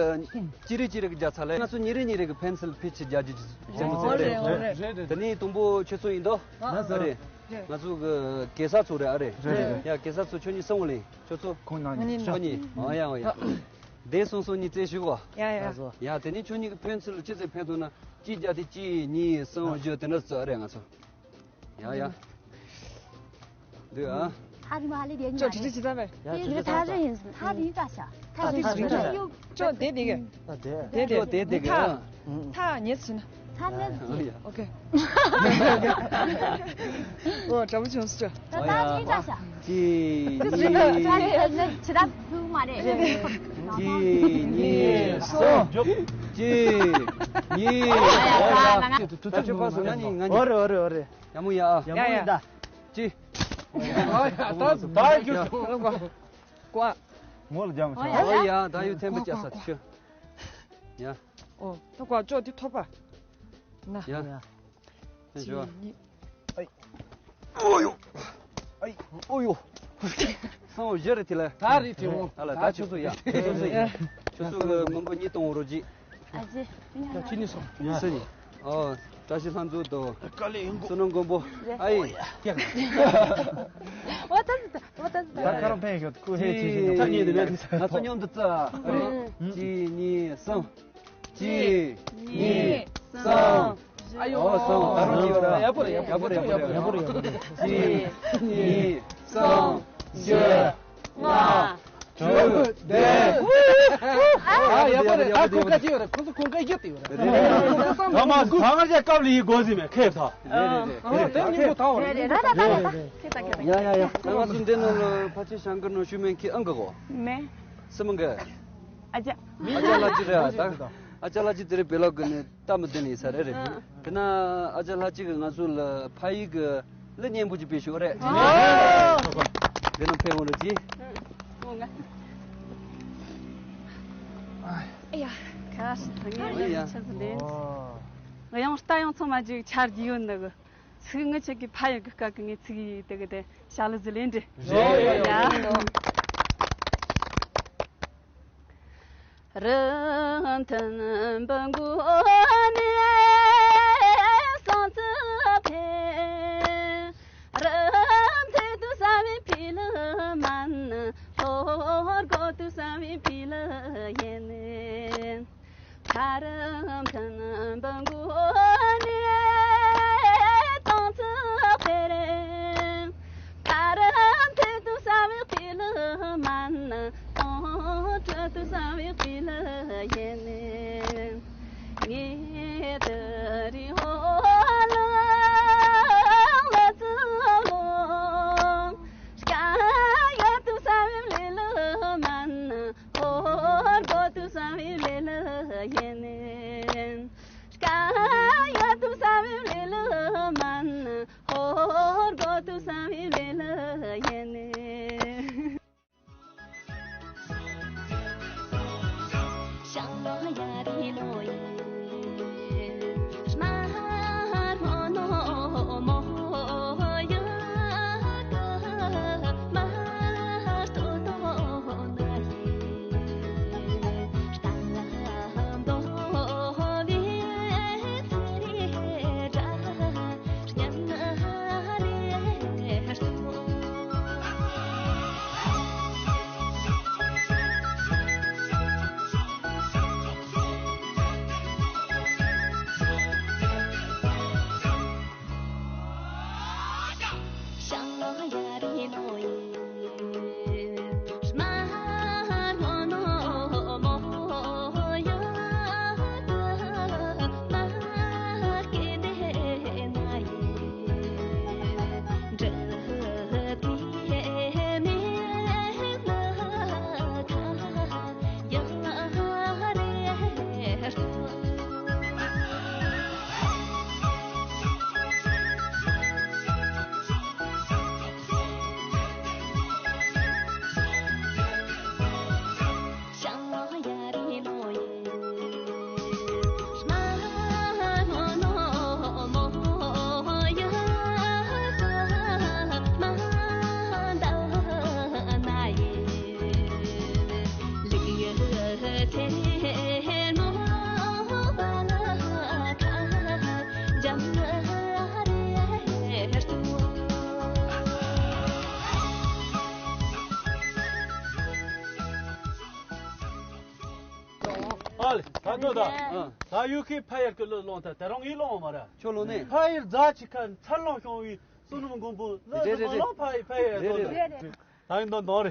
ཅི་རིགས་ཅི་རིགས་རྒྱག་ཚར་ལ་ང་ཚོ་ཉིན་རེ་ཉིན་རེ་གི་ཕན་ཚུན་ཕིཊ་ཅིག་རྒྱག་རྒྱུ་ཅིག་བྱེད་འོ་རེད་འོ་རེད། དེ་ནས་དང་པོ་ཁྱོད་ཚོ་ཡིན་དོ། ཨ་རེད། ང་ཚོ་གི་གེ་སར་ཚོ་རེད་ཨ་རེད། རེད། ཡ་གེ་སར་ཚོ་ཁྱོད་གཉིས་གསུམ་ལ་ཡིན་ཁྱོད་ཚོ། ཁོང་ནང་ཁྱོད་གཉིས་ཨོ་ཡ་ཨོ་ཡ། དེ་སོང་སོང་གཉིས་རྩེ་ཞུ་གོ། ཡ་ཡ། ཡ་དེ་ནས་ཁྱོད་གཉིས་ཀྱི་ཕན་ཚུན་ལ་ཅི་ཚེ་ཕན་ཐོགས་ན་གཅིག་བརྒྱབ་དེ་གཅིག་གཉིས་གསུམ་བཞི་དེ་འདྲ་ཚོ་ཨ་རེད་ང་ཚོ། ཡ་ཡ། འདི་ཨ། ཐག་རིང་མ་ལས་དེ་ཉ་ཅོ་ཅི་ཅི་ཅི་ད་བས། དེ་ཐག་རིང་ཡིན་ཐག་རིང་ད་ཤ། ཐག་རིང་ད་ཤ་ཡོ། ཅོ་དེ་དེ་གི། ད་དེ། དེ་དེ་ཅོ་དེ་དེ་གི། ཐག་ཉེ་ཚི་ན། ཐག་ཉེ་ཚི། ཨོ་ཁེ། ཨོ་དྲ་བུ་ཆུང་སུ་ཅོ། ད་ཐག་རིང་ད་ཤ། ཅི། ད་ཅི་ད་ཕུག་མ་རེད། ཅི་ཉི་སོ། ཅི་ཉི། ད་ཅི་ཕ་སོ་ན་ནི་ང་ནི། ཨོ་རེ་ཨོ་རེ་ཨོ་རེ། ཡ་མོ་ཡ། ཡ་མོ་ཡ་ད། ཅི། ཨ་ཡ་ད་ད་རྒྱུ་ཀོ། ཀོ། མོ་ལ་རྒྱ་མོ་ཆ། ཨོ་ཡ་ད་ཡུ་ཐེན་པ་སྐྱ་ས་ཤུ། ཡ། ཨོ་ད་ཀོ་ཅོ་དེ་ཐོབ་པ། ན། ཡ། ཐེན་ཤུ། ཅི་ཉི། ཨོ་ཡོ། ཨོ་ཡོ། སང་བཞི་རེ་ཐི་ལ། ད་རེ་ཐི་འོ། ཨ་ལ་ད་ཆུ་ཚོད་ཡ། ཆུ་ཚོད་ཡ། ཆུ་ཚོད་མང་པོ་གཉིས་གཏོང་རོགས་གྱིས། ཨ་ཅེ། ཡ་ཁྱི་ནི་སོང་། ཡ་སི་ནི། ཨོ། བཀྲ་ཤིས་ལྷ་མཛོད་དོ། བསོད་ནམས་མགོན་པོ། ཨ་ཡེ། ཨོ་ད་ད་ཨོ་ད་ད། ད་ཁ་རོ་ཕན་ཤོད་ཁུ་ཧེ་ཆི་ཤི་ཉོ། ད་ཉེ་དེ་ནས་ང་ཚོ་མཉམ་དུ་རྩ། གཅིག་གཉིས་གསུམ། གཅིག་གཉིས་གསུམ། ཨ་ཡོ། ཨོ་སོང་ད་རུང་ཅི་ཡོད་ར། ཡག་པོ་རེད་ཡག་པོ་རེད་ཡག་པོ་རེད་ཡག་པོ་རེད། གཅིག་གཉིས་གསུམ་བཞི། ལྔ། དྲུག་བདུན། ཨ་ཡག་པོ་རེད། ད་ཁོང་ཁ་ཅི་ཡོད་རེད། ཁོང་ཚོ་ཁོང་ཁ་ཡོད་དེ་ཡོད་རེད། ད་མ་ད་མ་རྒྱ་སྐབས་ལ་ཡི་གོ་ཟིན་མེད་ཁེབ་ད། རེད་རེད་རེད། དེ་ཉིན་གོ་ཐང་རེད། རེད་རེད་རེད་རེད། ཡ་ཡ་ཡ། ང་ཚོ་འདི་ནང་ལ་ཕ་ཆེ་ཤང་གི་ནོ་ཤུ་མེན་ཁི་ཨང་གི་གོ། མེ། སི་མང་གི། ཨ་ཅག་ཨ་ཅག་ལ་ཅི་རེད་ཨ་ད། ཨ་ཅག་ལ་ཅི་དེ་རེད་བེ་ལོག་གི་ནི་ལྟ་མི་བདེ་ནི་ས་རེད་རེད། དེ་ན་ཨ་ཅག་ལ་ཅི་གི་ང་ཚོ་ལ་ཕ་ཡིག་གི་ལི་སྙན་པོ་ཅིག་སྤེལ་ཤོག་རེད། དེ་ན་ཕེ་འོང་རེད་ཅི། ཨེ་ཡ། ཁ་ས་ངའི་ཡ་ཆེ་ཚུལ་ལེན། ང་ཡང་ལྟ་ཡང་ཚང་མ་ཅིག་ཆར་རྒྱུ་ཡོད་འདུག་ཚིག་ངི་ཆེ་གི་ཕ་ཡི་གི་སྐད་གི་ངི་ཚིག་ཡི་དེ་གི་དེ་ཞྭ་ལི་ཟི་ལེན་འདྲི། རེད། ཡ། རི་མཐུན་འབུ་མགོ་ནས་སོང་ཚུལ་ཕེ། རི་མཐུན་དུ་ས་བའི་ཕི་ལི་མན་ལོ། རམ་ཐན་འབུམ་མགོ་ནས་དང་ཚུགས་པའི་རིང་། ད་རམ་ཐེ་དུ་ས་བའི་ཏི་ལི་མན། ཨོ་ཁྲི་དུ་ས་བའི་ཏི་ལི་ཡེ་ནི། ངེ་དི་རི་ཧོ་ལ་ལ་ཙི་ལོ། སྐ་ཡ་དུ་ས་བའི་ལི་ལི་མན། ཧོར་གོ་དུ་ས་བའི་ལི་ལི་ཡེ་ནི། སྐ་ཡ་དུ་ས་བའི་ལི་ལི་མན། ཧོར་གོ་དུ་ས་བའི་ལི་ལི་ཡེ་ནི། ཨ་ལེ། ད་ལྟོས་དང་། ཨ། ད་ཡུལ་ཁའི་ཕ་ཡུལ་གྱི་གླུ་ལོངས་ཐལ། དེ་རང་ངའི་ལོངས་མ་རེད། ཁྱོད་ལོངས་ནས། ཕ་ཡུལ་རྫ་ཆུ་ཁ་མཚར་ལོངས་བྱུང་བའི་བསོད་ནམས་མགོན་པོ་གླུ་རེད། རེད་རེད། ལོངས། ཕ་ཡུལ་ཕ་ཡུལ་རེད། ལོངས་ཐལ། རེད། ད་ཡིན་དོན་དོན་རེད། ཡ།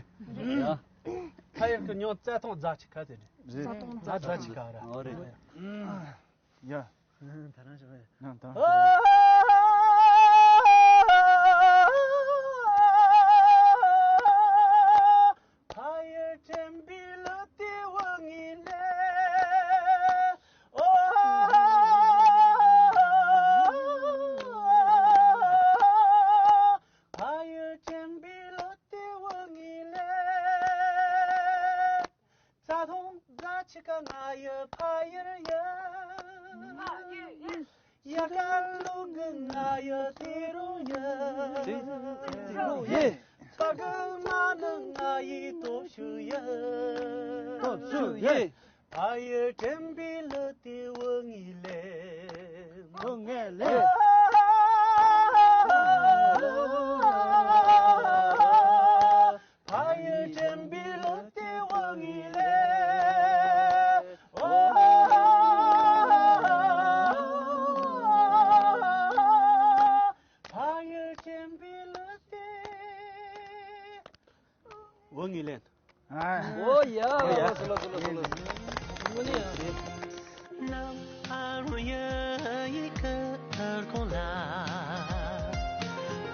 ཕ་ཡུལ་གྱི་མྱིང་རྩྭ་ཐང་རྫ་ཆུ་ཁ་ཟེར་རེད། རེད། རྫ་ཐང་རྫ་ཆུ་ཁ་རེད། ཨོ་རེད། ཡ། ད་རང་ཞོགས། ཡང་ད། ཕ་ཡུལ་དྲན་པའི་གླུ་དེ་བོ་ངའི་ལས། ཨོ། ཕ་ཡུལ་དྲན་པའི་གླུ་དེ་བོ་ངའི་ལས། རྩྭ་ཐང་རྫ་ཆུ་ཁ་ང་ཡི་ཕ་ཡུལ་ཡིན། ཡ་ག་ལུག་གི་ང་ཡི་ཐེ་རུ་ཡིན། ཡེ། ཕ་གི་མ་ནི་ང་ཡི་སྟོབས་ཤུགས་ཡིན། སྟོབས་ཤུགས་ཡིན། ཕ་ཡུལ་དྲན་པའི་གླུ་དེ་བོ་ངའི་ལས། བོ་ངའི་ལས། ཕ་ཡུལ་དྲན་པའི་གླུ་དེ་བོ་ངའི་ལས། ཨོ། ཕ་ཡུལ་དྲན་པའི་གླུ་དེ་བོ་ངའི་ལས། ཨོ་ཡ། ཨོ་ཡ། ལགས་སོ་ལགས་སོ་ལགས་སོ་ལགས་སོ། དངོས་གནས་ཡ། ནམ་ཨ་རུ་ཡ་ཡི་ཀ་ཨར་ཀོ་ལ།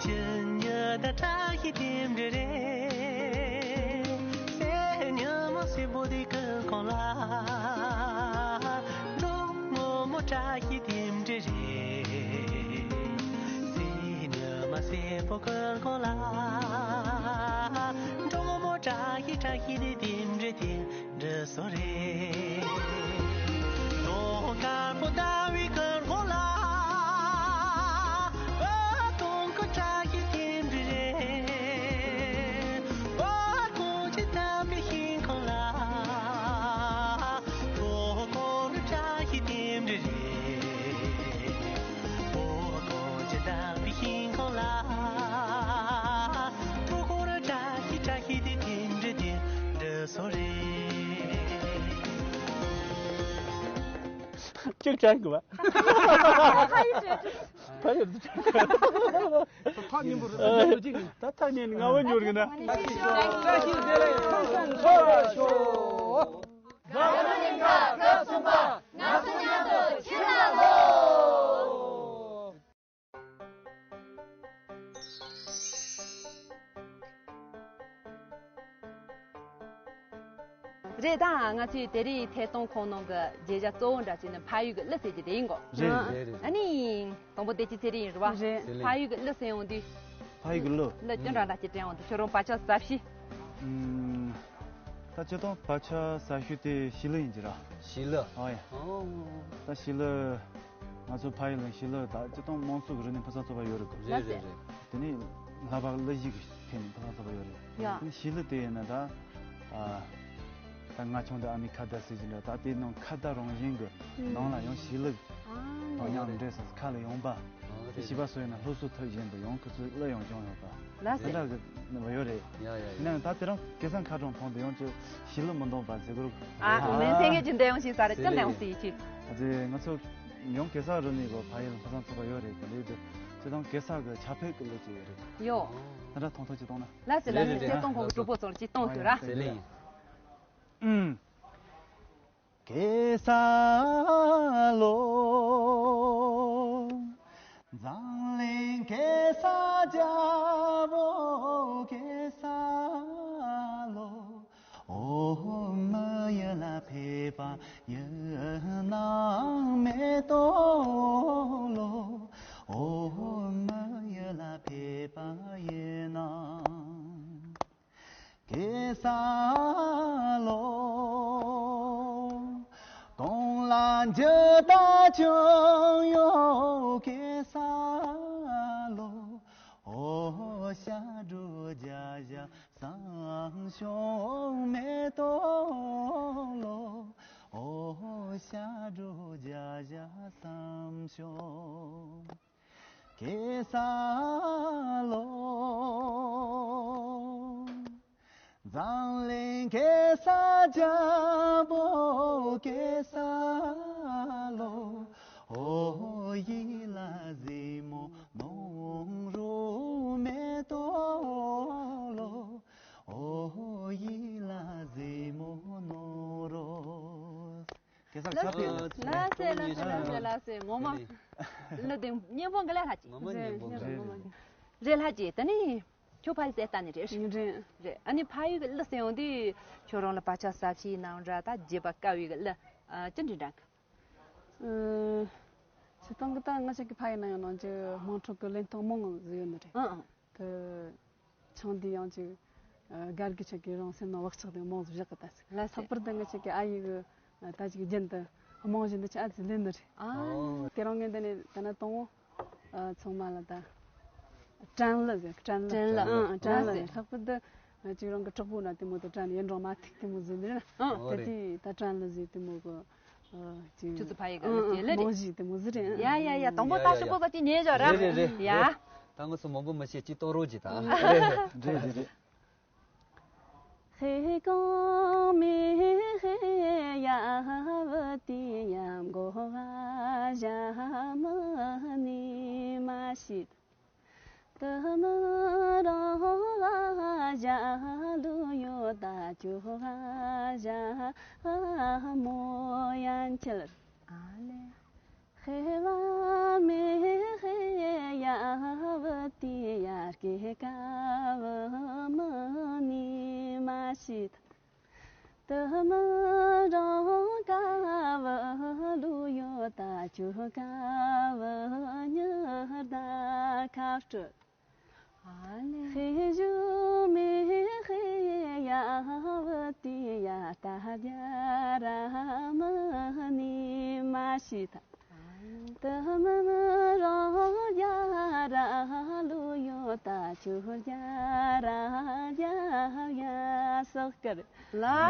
ཅི་ཉི་ད་བཀྲ་ཤིས་དིམ་རི་རེ། སེ་ཉི་མ་སེ་བོ་དི་ཀ་ཀོ་ལ། འགྲོ་མོ་མོ་བཀྲ་ཤིས་དིམ་རི་རེ། སེ་ཉི་མ་སེ་བོ་ཀ་ཀོ་ལ། འགྲོ་མོ་མོ་བཀྲ་ཤིས་བཀྲ་ཤིས་དི་དིམ་རི་དིམ། འདྲི་སོ་རེ། དོ་དཀར་པོ་ཟླ་བའི་ཀར་ཀོ་ལ། ཨ་དོང་ཀོ་བཀྲ་ཤིས་དིམ་རི་རེ། ཨ་ཀོ་ཅི་ཟླ་བའི་ཤིང་ཁོ་ལ། ཨོ་ཀོ་རུ་བཀྲ་ཤིས་དིམ་རི་རེ། ཨོ་ཀོ་ཅི་ཟླ་བའི་ཤིང་ཁོ་ལ། ཨོ་ཀོ་རུ་བཀྲ་ཤིས་བཀྲ་ཤིས་དི་དིམ་རི་དིམ། འདྲི་སོ་རེ། གཅིག་དྲན་དགོས་པ། ཕ་ཡུལ་དྲན། ཕ་ཡུལ་དྲན། ཐག་ཉེ་པོ་རེད། ད་ཐག་ཉེ་ནི་ང་བོ་འགྱུར་གི་ན། བཀྲ་ཤིས་བདེ་ལེགས་ཚང་ཚང་འཚོ་བར་ཤོག། རྒྱལ་བ་གླིང་ག་སྐབས་གསུམ་པ། ང་ཚོ་མཉམ་དུ་ཕྱིར་ལ་ལོག། རེད། ད་ང་ཚོའི་དེ་རིང་ཐད་གཏོང་ཁང་ནང་གི་མཇལ་བྱ་གཙོ་བོ་འདྲ་ཅིག་ནི་ཕ་ཡུལ་གྱི་གླུ་ཟེར་གྱི་དེ་ཡིན་གོ། རེད་རེད་རེད། ཨ་ནི་དང་པོ་བདེ་སྐྱིད་ཚེ་རིང་ཡིན་རེད་བ། རེད། ཕ་ཡུལ་གྱི་གླུ་ཟེར་ཡོང་དུས། ཕ་ཡུལ་གྱི་གླུ། གླུ་ཅི་འདྲ་འདྲ་ཅིག་དྲན་ཡོང་དུས། ཁྱོད་རང་བག་ཆགས་ཟབ་ཤིས། ཨུམ། ད་སྤྱིར་བཏང་བག་ཆགས་ཟབ་ཤོས་དེ་ཤིས་གླུ་ཡིན་གྱི་ར། ཤིས་གླུ། ཨོ་ཡ། ཨོ། ད་ཤིས་གླུ། ང་ཚོ་ཕ་ཡུལ་ལ་ཤིས་གླུ་ད་སྤྱིར་བཏང་དམངས་གཙོ་གི་རིག་གནས་ཕུན་སུམ་ཚོགས་པ་ཡོད་རེད་གོ། རེད་རེད་རེད། དེ་ནས་ལྷག་པར་གླུ་གཞས་ཀྱི་ཐད་ནས་ཕུན་སུམ་ཚོགས་པ་ཡོད་རེད། ཡ། དེ་ནས་ཤིས་གླུ་དེ་ཡིན་ན་ད། ཨ། ད་ང་ཆུང་དུས་ཨ་མའི་ཁ་བརྡ་ཟེར་གྱི་འདྲ། ད་དེ་ནང་ཁ་བརྡ་རང་བཞིན་གྱི་ནང་ལ་ཡང་ཤིས་གླུ། ཨ། ཡང་འདྲེས་སོང་ཁ་ལ་ཡོང་པ། ཨ། དེ་ཤིས་པ་སོ་ཡིན་ན་སློབ་གསོ་ཐོག་བཞིན་དུ་ཡང་ཁོ་ཚོས་གླུ་ཡང་སྦྱོང་ཡོད་པ། ལགས་སེ། དེ་འདྲ་གི་ནི་བ་ཡོད་རེད། ཡ་ཡ་ཡ། ཡིན་ན་ད་དེ་རིང་གེ་སར་ཁ་གྲངས་ཐོག་ཏུ་ཡང་ཅིག་ཤིས་གླུ་མི་འདོན་པ་ཟེར་དགོས། ཨ། ཨ། ལན་ཐེངས་ཀྱི་ཇི་འདྲ་ཡང་ཞིག་ས་རེད། ཅི་འདྲ་ཡང་སྲིད་ཡིད་ཆེས། ཨ་ཙི་ང་ཚོ་ཡང་གེ་སར་རུ་ནས་གོ་ཕ་ཡུལ་ཕ་སང་ཚོགས་པ་ཡོད་རེད་གི་ལས་དུ་ཅི་དང་གེ་སར་གི་ཕྱག་དཔེ་གི་གླུ་ཅིག་ཡོད་རེད། ཡོ། དེ་འདྲ་ཐོང་ཐོང་ཅིག་གཏོང་ན། ལགས་སེ་ལགས་སེ། ལགས་སེ། ཐད་གཏོང་ཁང་གི་གྲོགས་པོ་ཚོར་ཅིག་གཏོང་ཐུབ་ར། ཟེར་ལེ་ཡིན། ཨུམ། གེ་སར་ལོ། འཛམ་གླིང་གེ་སར་རྒྱལ་པོ་གེ་སར་ལོ། འོ་མི་ཡུལ་ལ་ཕེབས་པ་ཡིན་ན་མེ་ཏོག་ལོ། འོ་མི་ཡུལ་ལ་ཕེབས་པ་ཡིན་ན། གེ་སར་ལོ། གོང་ལ་འཇུ་ད་ཅུང་ཡོད་གེ་སར་ལོ། འོ་ཤ་འགྲོ་རྒྱ་ཞག་བསམ་བྱུང་མེ་ཏོག་ལོ། འོ་ཤ་འགྲོ་རྒྱ་ཞག་བསམ་བྱུང་། གེ་སར་ལོ། འཛམ་གླིང་གེ་སར་རྒྱལ་པོ་གེ་སར་ལོ། འོ་ཡིད་ལ་ཟིན་མོ་ནོར་རོ་མེ་ཏོག་ལོ། འོ་ཡིད་ལ་ཟིན་མོ་ནོར་རོ། གེ་སར་ལགས་ཕྱག་དཔེ་ལགས། ལགས་སེ་ལགས་སེ་ལགས་སེ་ལགས་སེ། ངོ་མ་གླུ་དེ་སྙན་པོ་འགའ་ལས་ལྷག་ཅིག་ངོ་མ་སྙན་པོ། རེད་རེད། རེད་ལྷག་ཅིག་ད་ནི་ཁྱོད་ཕ་ཡུལ་གསལ་ལྟ་ནས་རེད། རེད། རེད། ཨ་ནི་ཕ་ཡུལ་གྱི་གླུ་ཟེར་ཡོང་དུས་ཁྱོད་རང་ལ་བག་ཆགས་ཟབ་ཤིས་ནང་འདྲ་ད་བརྗེད་པ་དཀའ་བའི་གླུ་ཅི་འདྲ་འདྲ་གི། ཨ། སྤྱིར་བཏང་གི་ད་ང་ཅག་གི་ཕ་ཡུལ་ན་ཡང་ནང་གི་དམངས་ཁྲོད་ཀྱི་གླུ་དང་མང་ཟིག་ཡོད་ནི་རེད། ཨང་ཨང་། དེ། ཆང་འདི་ཡང་ཅིག་ཨ། སྒར་གི་ཆག་གི་རང་སེམས་ནང་བག་ཆགས་དེ་མང་ཟིག་བཞག་གི་ད་ཟིག་ལགས་སེ། ལྷག་པར་དུ་ང་ཅག་གི་ཨ་ཡི་གི་ཨ། ད་ཅིག་རྒྱུན་དུ་རྨང་གཞི་འདི་ཆ་ཨ་ཙི་ལེན་ནི་རེད། ཨ། དེ་རང་ངས་འདི་ནས་ད་ན་དང་བོ་ཨ། ཚང་མ་ལ་ད་དྲན་གླུ་ཟེར། དྲན་གླུ། དྲན་གླུ། ཨང་ཨང་། དྲན་གླུ་ལགས་སེ། ཟེར། ལྷག་པར་དུ་ང་ཅིག་རང་གི་གྲོགས་པོ་ན་དེ་མོ་དེ་དྲན་ཡུན་རིང་མ་ཐུག་དེ་མོ་ཟིག་འདི་ན། ཨང་། ཨོ་དེ་རེད། དེ་ད་དྲན་གླུ་ཟིག་དེ་མོ་གི་ཨ། ཅིག་ཁྱོད་ཚོ་ཕ་ཡི་ག་ལ་ཨ། དེ་ལ་རེད། རྨང་གཞི་དེ་མོ་ཟིག་རེད། ཡ་ཡ་ཡ། དང་པོ་ད་ཡ་ཡ་ཡ། ཧྲིལ་པོ་ད་ཅིག་ཉན་བཞག་ར། རེད་རེད་རེད། ཡ། རེད། ད་ང་ཚོ་མང་པོ་མི་བཤད་ཅིག་གཏོང་རོགས་གྱིས་ད། རེད་རེད་རེད། ཨ་ལེ།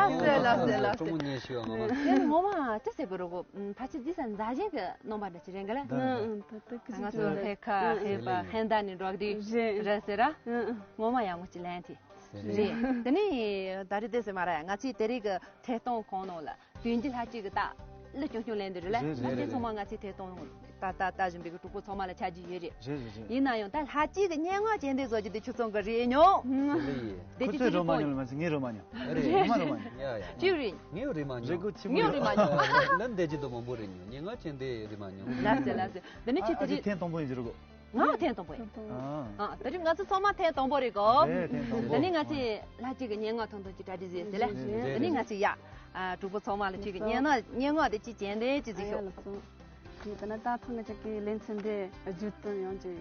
ལགས་སེ་ལགས་སེ་ལགས་སེ། ཀྲུང་ངེས་ཤིག་ཡོད་ང་མ། དེ་ནི་ངོ་མ་ཅི་ཟེར་བ་རོ་གོ། ཕལ་ཆེར་འདི་ས་མཛའ་ཞེན་གྱི་རྣམ་པ་འདྲ་ཅིག་རེད་ག་ལེ། ད་ད་ད་ད་ང་ཚོ་ཧེ་ཁ་ཧེ་པ་ཧན་ད་ནི་འགྲོགས་དུས་རེད་ཟེར་ར། ངོ་མ་ཡག་མོ་ཅིག་ལན་དེ་རེད། དེ་ནི་ད་རེས་དེ་ཟེར་མ་ར་ང་ཚོའི་དེ་རིང་གི་ཐད་གཏོང་ཁང་ནང་ལ་བདུན་ཅུ་ལྷག་ཅིག་གི་རྟགས། ལ་སྐྱོང་སྐྱོང་ལེན་འདི་རེད་ལ། རེད། ལ་རེད། དེ་ཚང་མ་ང་ཚོས་ཐད་གཏོང་ད་ལྟ་ལྟ་བཞིན་པའི་གི་གྲོགས་པོ་ཚང་མ་ལ་ཆ་རྒྱུས་ཡོད་རེད། རེད་རེད་རེད། ཡིན་ན་ཡང་ད་ལྷ་སྐྱིད་གི་སྙན་ངག་ཅན་དེ་བཟོ་རྒྱུ་དེ་ཁྱོད་ཚང་གི་རེད་མྱོང་། དེ་ལས་ཡིན། དེ་ཁོ་ཅི་ཚོས་རེད་རོལ་མ་མྱོང་ལ་མ་ཟིན་ངས་རོལ་མ་མྱོང་། རེད། ངས་མ་རོལ་མ་མྱོང་། ཡ་ཡ། ཅི་རེད། ངས་རེད་མ་མྱོང་། རེད་གོ་ཆི་ངས་མོ་རེད་མ་མྱོང་། ལན་འདེད་ཀྱི་འདུག་མང་པོ་རེད་མྱོང་། སྙན་ངག་ཅན་དེ་རེད་མ་མྱོང་། ལགས་སེ་ལགས་སེ། འདི་ནི་ཨ་ཁྱེད་ཨ་དེ་ཅི་རེད། ཐེངས་དང་པོ་ཡིན་གྱི་རེད་གོ། ང་ཐེངས་དང་པོ་ཡིན། ཨ། ཨ་ད་རིང་ང་ཚོ་ཚང་མ་ཐེངས་དང་པོ་རེད་གོ། རེད་ཐེངས་དང་པོ། ད་ནི་ང་ཚོས་ལྷ་སྐྱིད་ཀྱི་སྙན་ངག་ཐུང་ཐུང་ཅིག་གྲ་སྒྲིག་བྱས་ཟེར་ལ། རེད་རེད། ད་ནི་ང་ཚོས་ཡ། ཨ་གྲོགས་པོ་ཚང་མ་ལ་ཁྱེད་ཀྱི་སྙན་ངག་སྙན་ངག་དེ་ཅིག་གྱེན་ལྡན་ཅིག་གཟིགས་ཤོག་ཨ་ཡ་ལགས་སོ། ངས་ད་ནི་ད་ཐེངས་ང་ཅག་གི་ལེ་ཚན་འདི་བརྒྱུད་དོན་ཡོང་ཅིག་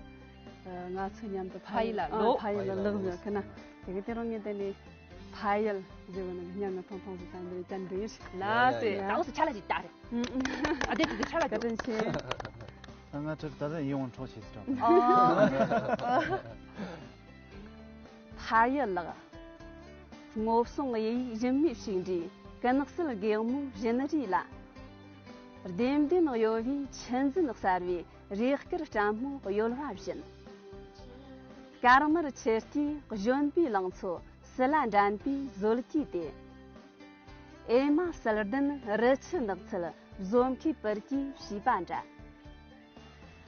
ང་ཚོ་མཉམ་དུ་ཕ་ཡུལ་ལ་ལོག་ཕ་ཡུལ་ལ་ལོག་ཟེར་ཁ་ན། དེ་གི་དེ་རང་ངས་དེ་ནི་ཕ་ཡུལ་ཟེར་བ་ནི་སྙན་ངག་ཐུང་ཐུང་ཞིག་བཏང་འདིར་བཅར་འདི་ཡིན། ལགས་སེ། ཡ་ཡ། ད་འོ་སི་ཆ་ལ་ཞིག་བཏགས་རེད། ཨ་དེ་དེ་ཆ་ལ་བཀའ་དྲིན་ཆེ། ང་ཁྲིད་ད་ལྟ་ཡིད་འོང་འཕྲོག་བྱེད་སྲིད་དྲག་ཕ་ཡུལ་ལགས། སྔོ་བསངས་གཡས་གཡོན་ཞིམ་མེ་ཞིག་འདྲའི་ཀུན་གསལ་སྒེག་མོ་བཞིན་རིས་ལ། ལྡེམ་ལྡེམ་གཡོ་བའི་ཆུ་འཛིན་གསར་བའི་རེག་དཀར་སྲབ་མོ་གཡོ་བ་བཞིན། དཀར་དམར་ཆུ་རྟའི་གཞོན་པའི་ལང་ཚོ་སྲིད་ལ་འགྲན་པའི་ཟོལ་གྱིས་དེད། ཨེ་མ་གསལ་ལྡན་རི་ཆུ་ནགས་ཚལ་བཟོ་མཁས་པར་གྱིས་བྱིས་པ་འདྲ།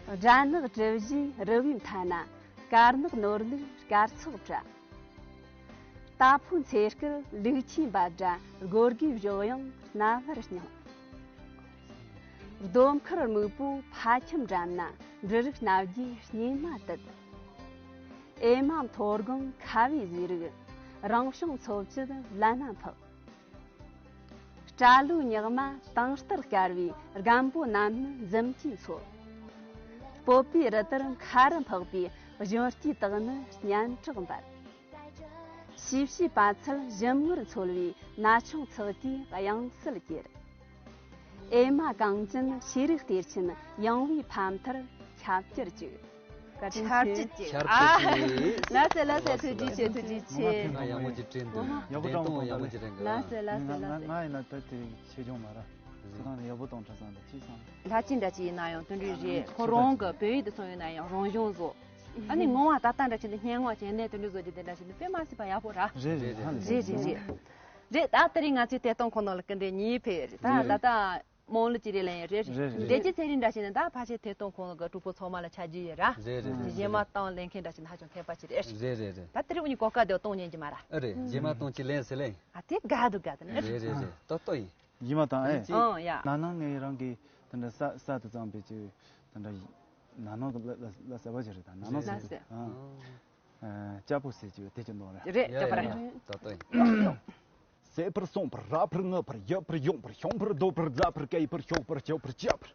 སྦྲ་ནག་གྲུ་བཞིའི་རི་བོའི་མཐའ་ན་དཀར་ནག་ནོར་ལུག་སྐར་ཚོགས་བཀྲ། རྟ་ཕོ་འཚེར་སྐད་ལུག་ཁྱུའི་འབབ་སྒྲ་སྒོར་གུའི་བཞོ་དབྱངས་རྣ་བར་སྙིང་། སྡོམ་མཁར་སྨུག་པོ་ཕ་ཁྱིམ་འགྲམ་ན་འབྲུ་རིགས་སྣ་བརྒྱའི་སྙེ་མ་དུད། ཨེ་མ་མཐོ་སྒང་ཁ་བའི་ཟས་རིགས་རང་བྱུང་འཚོ་བཅུད་ལ་ན་འཕགས། སྐྲ་ལོའི་ཉག་མ་དྭངས་ལྟར་དཀར་བའི་རྒན་པོ་རྣམས་ནི་འཛུམ་གྱིས་འཚོ། སྤོབས་པའི་རི་ལྟར་ཁ་རུ་འཕགས་པའི་གཞོན་སྐྱེས་དག་ནི་སྙན་གྲགས་འབར། ཤེས་བྱའི་པ་ཚལ་ཞིམ་མངར་འཚོལ་བའི་ན་ཆུང་ཚགས་ཀྱི་དབྱངས་གསལ་གྱེར། ཨེ་མ་གངས་ཅན་ཤེས་རིག་གཏེར་ཆེན་ཡངས་པའི་ཕ་མཐར་ཁྱབ་གྱུར་ཅིག་བཀའ་དྲིན་ཆེ། ཆར་ཆུ་ཅིག་ཆར་ཨ། ཆུ་ཅིག་ལགས་སེ་ལགས་སེ། ཐུགས་རྗེ་ཆེ། ཐུགས་རྗེ་ཆེ། ང་ཡག་མོ་ཅིག་དྲན་འདུག་ཡག་པོ་བདེན་དོན་ཡག་མོ་ཅིག་དྲན་གི། ལགས་སེ་ལགས་སེ་ང་ལགས་སེ། ང་ཡིན་ན་ད་དེ་ཆེ་ཆུང་མ་ར། སུ་གང་ལ་ཡག་པོ་གཏོང་ཁྲ་སང་ད་ཅི་སང་། ལྷ་ཆེན་འདྲ་ཅིག་ཡིན་ན་ཡང་དེ་འདྲའི་རེད། ཁོ་རང་གི་བོད་ཡིག་དེ་ཚོ་ཡིན་ན་ཡང་རང་བྱུང་བཟོ། ཨ་ནི་ངོ་མ་ད་ལྟ་འདྲ་ཅིག་འདི་སྙན་ངག་ཅན་ནས་དེ་འདྲའི་བཟོ་རྒྱུ་དེ་འདྲ་ཞིག་འདི་དཔེ་མ་སྲིད་པ་ཡག་པོ་ར། རེད་རེད་ཧ་ལས། རེད་རེད་རེད། རེད། ད་དེ་རིང་ང་ཚོའི་ཐད་གཏོང་ཁོ་ན་ལ་སྐུ་མགྲོན་གཉིས་ཕེབས་ཡོད་རེད། ད་རེད་ད་རེད། ད་རྨོངས་ལུགས་ཅིག་རེད་ལན་ཡོད་རེད། རེད་རེད། འདྲེ་སྐྱིད་ཚེ་རིང་འདྲ་ཞིག་ནི་ད་ཕལ་ཆེར་ཐད་གཏོང་ཁོ་ན་གི་གྲོགས་པོ་ཚང་མ་ལ་ཆ་རྒྱུས་ཡོད་ར། རེད་རེད་རེད། རྗེས་མ་བཏང་ལེན་མཁན་འདྲ་ཞིག་ནི་ཧ་ཅང་མཁས་པ་ཅིག་རེད། རེད་རེད་རེད། ད་དེ་རིང་འུ་གཉིས་གོ་སྐབས་དེ་གཏོང་ཉན་གྱི་མ་ར། ཨ་རེད། རྗེས་མ་གཏོང་ཅིག་ལེན་ཟེར་ལེན། ཨ་དེ་དགའ་འདུག་དགའ་འདུག་ནི། རེད་རེད་རེད། ཏོག་ཏོ་ཡིན། ཡིན་མ་དང་ཨེ། ཨང་ཡ། ན་ནིང་ངས་རང་གི་དེ་འདྲ་ས་ས་དུ་བཙངས་པའི་ཅིག་དེ་འདྲ་ན་ནིང་གི་ལ་ལ་ལ་ཟེར་བ་ཅིག་རེད་ད་ན་ནིང་ཟེར་ལ་ཟེར། ཨང་། ཨ་ལྕགས་པོ་ཟེར་ཅིག་དེ་ཅི་འདོན་རེད། རེད་ཡ་ལྕགས་པོ་ཡ་རེད། ཡ་ཏོག་ཏོ་ཡིན། ཟད་པར་སོང་པར་རབ་པར་ངུ་པར་ཡབ་པར་ཡོང་པར་ཤོང་པར་རྡོ་པར་རྫ་པར་སྐེད་པར་ཤོག་པར་ཅོག་པར་ཅབ་པར།